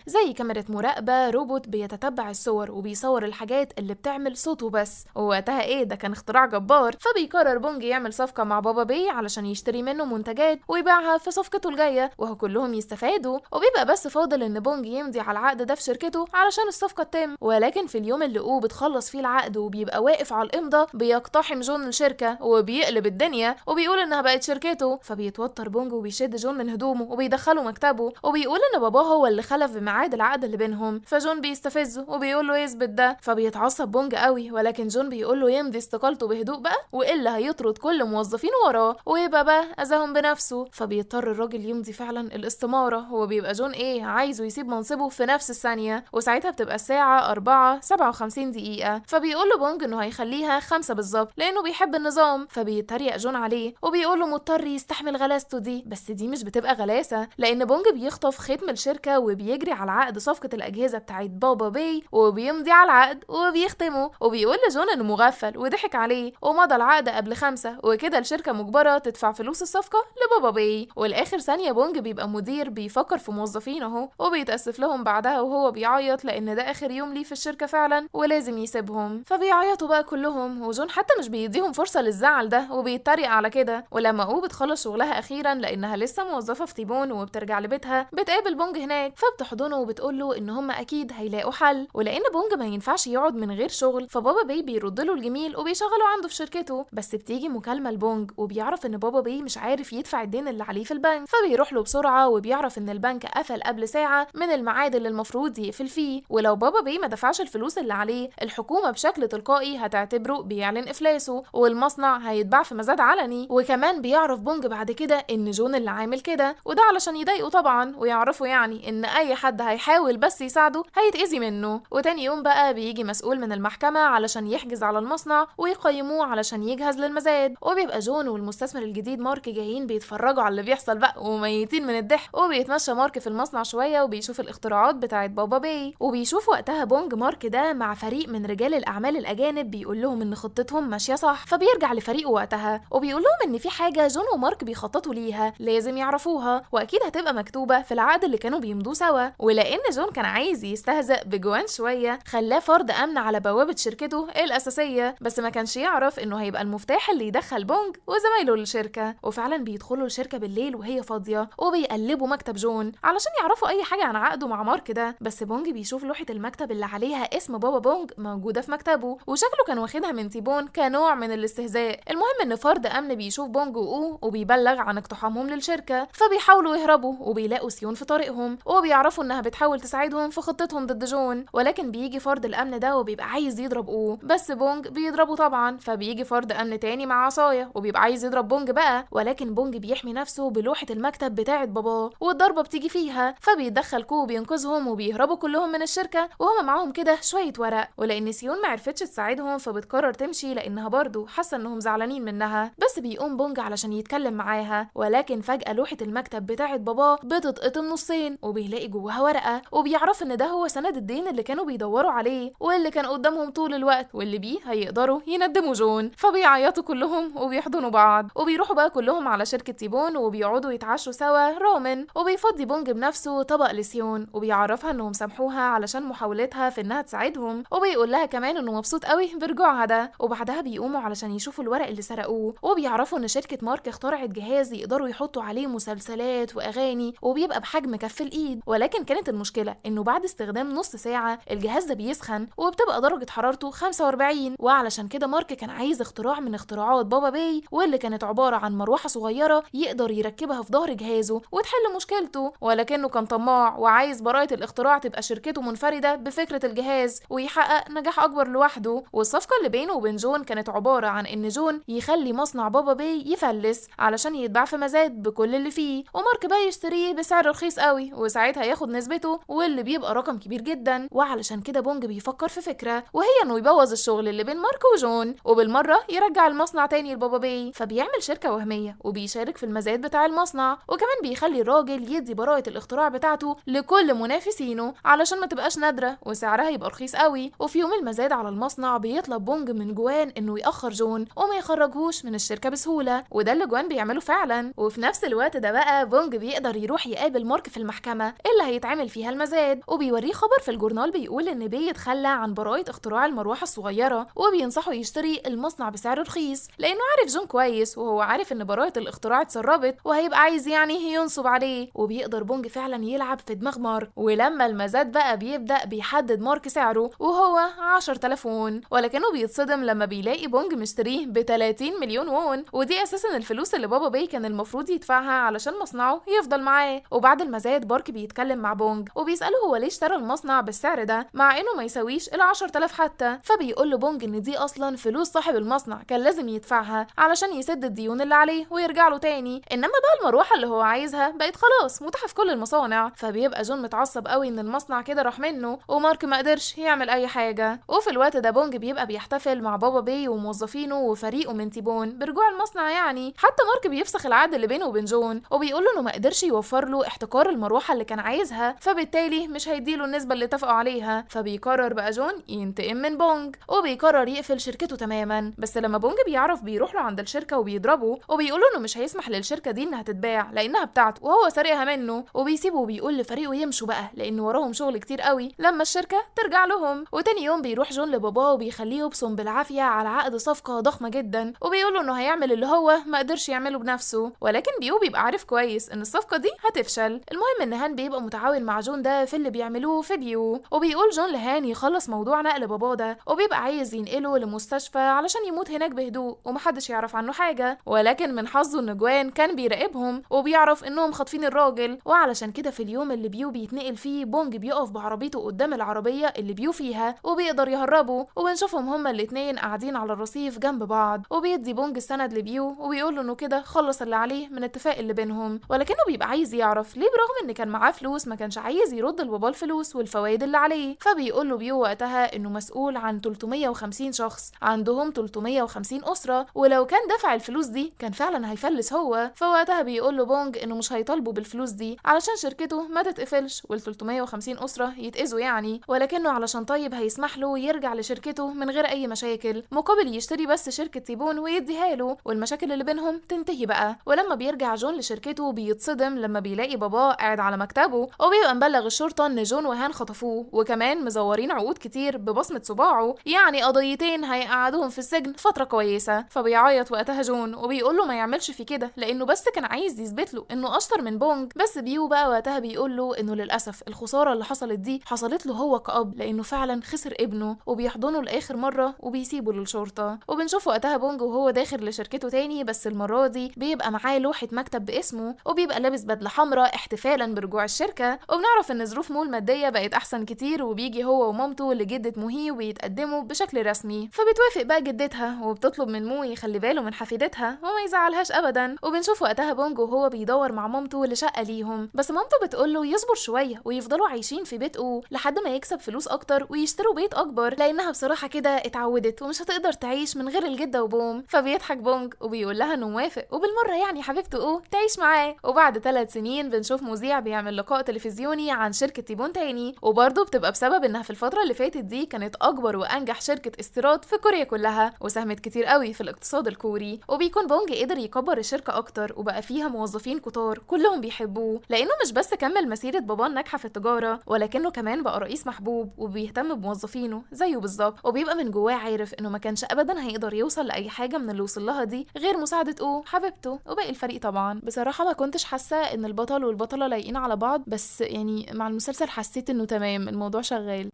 [SPEAKER 1] زي كاميرا مراقبة، روبوت بيتتبع الصور وبيصور الحاجات اللي بتعمل صوته بس، ووقتها ايه ده كان اختراع جبار. فبيقرر بونج يعمل صفقة مع بابا بي علشان يشتري منه منتجات ويبيعها في صفقته الجاية وهو كلهم يستفادوا، وبيبقى بس فاضل ان بونج يمضي على العقد ده في شركته علشان الصفقة تتم. ولكن في اليوم اللي او بتخلص فيه العقد وبيبقى واقف على الامضة بيقتحم جون الشركة وبيقلب الدنيا وبيقول انها بقت شركته. فبيتوتر بونج وبيشد جون من هدومه وبيدخله مكتبه وبيقول ان باباه هو اللي خلف بميعاد العقد اللي بينهم. فجون بيستفزه وبيقول له يثبت ده، فبيتعصب بونج قوي، ولكن جون بيقول له يمضي استقالته بهدوء بقى والا هيطرد كل موظفين وراه ويبقى بقى اذاهم بنفسه. فبيضطر الراجل يمضي فعلا الاستمارة، هو بيبقى جون ايه عايزه يسيب منصبه في نفس الثانية، وساعتها بتبقى الساعة 4:57 دقيقة. فبيقول له بونج انه هيخليها 5 بالظبط لانه بيحب النظام. فبيتريق جون عليه وبيقول له مضطر يستحمل غلاسته دي، بس دي مش بتبقى غلاسة لان بونج بيخطف ختم الشركة وبيجري على عقد صفقة الأجهزة بتاعت بابا بي وبيمضي على العقد وبيختمه، وبيقول لجون انه مغفل وضحك عليه ومضى العقد قبل 5، وكده الشركة مجبرة تدفع فلوس الصفقة لبابا بي. والاخر ثانية بونج بيبقى مدير بيفكر في موظفين اهو وبيتأسف لهم بعدها وهو بيعيط لان ده اخر يوم ليه في الشركة فعلا ولازم يسيبهم. فبيعيطوا بقى كلهم وجون حتى مش بيديهم فرصة للزعل ده وبيتريق على كده. ولما او بتخلص شغلها اخيرا لانها لسه موظفة في تيبون وبترجع لبيتها بتقابل بونج هناك، فبتحضنه وبتقول له ان هم اكيد هيلاقوا حل، ولان بونج ما ينفعش يقعد من غير شغل فبابا بي بيرد له الجميل وبيشغله عنده في شركته. بس بتيجي مكالمة لبونج وبيعرف ان بابا بي مش عارف يدفع الدين اللي عليه في البنك، فبيروح له بسرعة وبيعرف ان البنك قفل قبل ساعة من الميعاد اللي المفروض يقفل فيه، ولو بابا بي ما دفعش الفلوس اللي عليه الحكومة بشكل تلقائي هتعتبره بيعلن افلاسه والمصنع هيتباع في مزاد علني. وكمان بيعرف بونج بعد كده ان جون اللي عامل كده، وده علشان يضايقه طبعا ويعرفوا يعني ان اي حد هيحاول بس يساعده هيتأذي منه. وتاني يوم بقى بيجي مسؤول من المحكمة علشان يحجز على المصنع ويقيموه علشان يجهز للمزاد، وبيبقى جون والمستثمر الجديد مارك جايين بيتفرجوا على اللي بيحصل بقى وميتين من الضحك. وبيتمشى مارك في المصنع شوية وبيشوف الاختراعات بتاعت بابا بي، وبيشوف وقتها بونج مارك ده مع فريق من رجال الاعمال الاجانب بيقول لهم ان خطتهم ماشية صح. فبيرجع لفريقه وقتها وبيقول لهم ان في حاجة جون ومارك بيخططوا ليها لازم يعرفوها واكيد هتبقى مكتوبة في العقد اللي كانوا بيمضوه سوا. ولان جون كان عايز يستهزأ بجوان شوية خلاه فرد امن على بوابه شركته الاساسية، بس ما كانش يعرف انه هيبقى المفتاح اللي يدخل بونج وزمايله للشركة. وفعلا بيدخلوا الشركة بالليل وهي فاضية وبيقلبوا مكتب جون علشان يعرفوا اي حاجة عن عقده مع مارك ده، بس بونج بيشوف لوحة المكتب اللي عليها اسم بابا بونج موجودة في مكتبه وشكله كان واخدها من تيبون كنوع من الاستهزاء. المهم ان فرد امن بيشوف بونج واو وبيبلغ عن اقتحامهم للشركة، فبيحاولوا يهربوا وبيلاقوا سيون في طريقهم وبيعرفوا انها بتحاول تساعدهم في خطتهم ضد جون. ولكن بيجي فرد الامن ده وبيبقى عايز يضرب او، بس بونج بيضربه طبعا. فبيجي فرد امن تاني مع عصاية وبيبقى عايز يضرب بونج بقى، ولكن بونج بيحمي نفسه بلوحه المكتب بتاعه باباه والضربه بتيجي فيها، فبيتدخل كو بينقذهم وبيهربوا كلهم من الشركة وهم معاهم كده شوية ورق. ولان سيون ما عرفتش تساعدهم فبتقرر تمشي لانها برضه حاسه انهم زعلانين منها، بس بيقوم بونج علشان يتكلم معاها، ولكن فجاة لوحة المكتب بتاعه باباه بتتقطم نصين وبيلاقي جواها ورقة وبيعرف ان ده هو سند الدين اللي كانوا بيدوروا عليه واللي كان قدامهم طول الوقت واللي بيه هيقدروا يندموا جون. فبيعيطوا كلهم وبيحضنوا بعض وبيروحوا بقى كلهم على شركة تيبون وبيقعدوا يتعشوا سوا رامن. وبيفضي بونج بنفسه طبق لسيون وبيعرفها انهم سامحوها علشان محاولتها في انها تساعدهم، وبيقول لها كمان انه مبسوط قوي برجوعها ده. وبعدها بيقوموا علشان يشوفوا الورق اللي سرقوه وبيعرفوا ان شركة مارك اخترعت جهاز يقدروا يحطوا عليه مسلسلات واغاني وبيبقى بحجم كف الايد، ولكن كانت المشكلة انه بعد استخدام نص ساعة الجهاز ده بيسخن وبتبقى درجه حرارته 45. وعلشان كده مارك كان عايز اختراع من اختراعات بابا بي واللي كانت عبارة عن مروحة صغيرة يقدر يركبها في ظهر جهازه وتحل مشكلته، ولكنه كان طماع وعايز براءه الاختراع تبقى شركته منفردة بفكره الجهاز ويحقق نجاح اكبر لوحده. والصفقه اللي بينه وبين جون كانت عبارة عن ان جون يخلي مصنع بابا بي يفلس علشان يتباع في مزاد بكل اللي فيه، ومارك بقى يشتريه بسعر رخيص قوي وساعتها ياخد نسبته واللي بيبقى رقم كبير جدا. وعلشان كده بونج بيفكر في فكرة وهي انه يبوظ الشغل اللي بين مارك وجون وبالمره يرجع المصنع تاني لبابا بي. فبيعمل شركة وهمية وبيشارك في المزاد بتاع المصنع، وكمان بيخلي الراجل يدي براءه الاختراع بتاعته بتاعته لكل منافسينه علشان ما تبقاش نادرة وسعرها يبقى رخيص قوي. وفي يوم المزاد على المصنع بيطلب بونج من جوان انه يأخر جون وما يخرجهوش من الشركة بسهولة، وده اللي جوان بيعمله فعلا. وفي نفس الوقت ده بقى بونج بيقدر يروح يقابل مارك في المحكمة اللي هيتعمل فيها المزاد، وبيوريه خبر في الجورنال بيقول ان بي اتخلى عن براءة اختراع المروحة الصغيرة، وبينصحه يشتري المصنع بسعر رخيص لانه عارف جون كويس وهو عارف ان براءة الاختراع اتسربت وهيبقى عايز يعني ينصب عليه. وبيقدر بونج فعلا يلعب في دماغ مارك، ولما المزاد بقى بيبدأ بيحدد مارك سعره وهو 10,000 وون، ولكنه بيتصدم لما بيلاقي بونج مشتريه ب 30 مليون وون، ودي اساسا الفلوس اللي بابا بي كان المفروض يدفعها علشان مصنعه يفضل معاه. وبعد المزاد بارك بيتكلم مع بونج وبيسأله هو ليه اشترى المصنع بالسعر ده مع انه ما يساويش ال 10,000 حتى، فبيقول له بونج ان دي اصلا فلوس صاحب المصنع كان لازم يدفعها علشان يسد الديون اللي عليه ويرجع له تاني، انما بقى المروحة اللي هو عايزها بقت خلاص متاحة في كل المصانع. فبيبقى جون متعصب قوي ان المصنع كده راح منه ومارك ما قدرش يعمل اي حاجة. وفي الوقت ده بونج بيبقى بيحتفل مع بابا بي وموظفينه وفريقه من تيبون برجوع المصنع يعني، حتى مارك بيفسخ العقد اللي بينه وبين جون وبيقول له انه ما قدرش يوفر له احتكار المروحة اللي كان عايزها، فبالتالي مش هيديله النسبة اللي اتفقوا عليها. فبيقرر بقى جون ينتقم من بونج وبيقرر يقفل شركته تماما، بس لما بونج بيعرف بيروح له عند الشركة وبيضربه وبيقول له انه مش هيسمح للشركة دي انها تتباع لانها بتاعته وهو سارقها منه، وبيسيبه وبيقول لفريقه يمشوا بقى لان وراهم شغل كتير قوي لما الشركة ترجع لهم. وتاني يوم بيروح جون لباباه وبيخليه يبصم بالعافية على عقد صفقة ضخمة جدا، وبيقول له انه هيعمل اللي هو ما قدرش يعمله بنفسه، ولكن بيو بيبقى عارف كويس ان الصفقة دي هتفشل. المهم ان هان بيبقى متعاون مع جون ده في اللي بيعملوه في بيو، وبيقول جون لهان يخلص موضوع نقل باباه ده، وبيبقى عايز ينقله لمستشفى علشان يموت هناك بهدوء ومحدش يعرف عنه حاجة، ولكن من حظه ان جوان كان بيراقبهم وبيعرف انهم خاطفين الراجل، وعلشان كده في اليوم اللي بيو بيتنقل فيه بونج بيقف بعربيته قدام العربية اللي بيو فيها وبيقدر يهربه، وبنشوفهم هما الاتنين قاعدين على الرصيف جنب بعض، وبيدي بونج السند لبيو وبيقول له انه كده خلص اللي عليه من الاتفاق اللي بينهم، ولكنه بيبقى عايز يعرف ليه برغم ان كان معاه فلوس ما كانش عايز يرد لباباه الفلوس والفوائد اللي عليه. فبيقول له بيو وقتها انه مسؤول عن 350 شخص عندهم 350 اسره، ولو كان دفع الفلوس دي كان فعلا هيفلس هو. فوقتها بيقول له بونج انه مش هيطالبه بالفلوس دي علشان شركته ما تتقفلش وال 350 اسره يتأذوا يعني، ولكنه علشان طيب هيسمح له يرجع لشركته من غير اي مشاكل مقابل يشتري بس شركة تيبون ويديها له والمشاكل اللي بينهم تنتهي بقى. ولما بيرجع جون لشركته بيتصدم لما بيلاقي باباه قاعد على مكتبه وبيبقى مبلغ الشرطة ان جون وهان خطفوه، وكمان مزورين عقود كتير ببصمه صباعه، يعني قضيتين هيقعدوهم في السجن فترة كويسة. فبيعيط وقتها جون وبيقول له ما يعملش في كده لانه بس كان عايز يثبت له انه اشطر من بونج. بس بيو بقى وقتها بيقول له انه للاسف الخسارة اللي حصلت دي حصلت له هو كأب لانه فعلا خسر ابنه، وبيحضنه لاخر مرة وبيسيبه للشرطة. وبنشوف وقتها بونج وهو داخل لشركته تاني، بس المرة دي بيبقى معاه لوحة مكتب باسمه وبيبقى لابس بدله حمراء احتفالا برجوع الشركة. وبنعرف ان ظروف مو المادية بقت احسن كتير، وبيجي هو ومامته لجده موهي وبيتقدموا بشكل رسمي. فبتوافق بقى جدتها وبتطلب من مو يخلي باله من حفيدتها وما يزعلهاش ابدا. وبنشوف وقتها بونج وهو بيدور مع مامته لشقه ليهم، بس مامته بتقول له يصبر شوية ويفضلوا عايشين في بيت او لحد ما يكسب فلوس اكتر ويشتروا بيت اكبر، لانها بصراحة كده اتعودت ومش هتقدر تعيش من غير الجدة وبوم. فبيضحك بونج وبيقول لها انه موافق وبالمره يعني حبيبته او تعيش معاه. وبعد 3 سنين بنشوف مذيع بيعمل لقاء تلفزيوني عن شركة تيبون تاني، وبرضه بتبقى بسبب انها في الفترة اللي فاتت دي كانت اكبر وانجح شركة استيراد في كوريا كلها وساهمت كتير قوي في الاقتصاد الكوري. وبيكون بونج قدر يكبر الشركة اكتر وبقى فيها موظفين كتار كلهم بيحبوه، لانه مش بس كمل مسيره باباه الناجحة في التجارة ولكنه كمان بقى رئيس محبوب وبيهتم بموظفينه زيه بالظبط، وبيبقى من جواه عارف انه ما كانش ابدا هيقدر يوصل لاي حاجة من اللي وصل لها دي غير مساعدة او حبيبته وباقي الفريق طبعا. بصراحة ما كنتش حاسه ان البطل والبطله لايقين على بعض، بس يعني مع المسلسل حسيت انه تمام الموضوع شغال.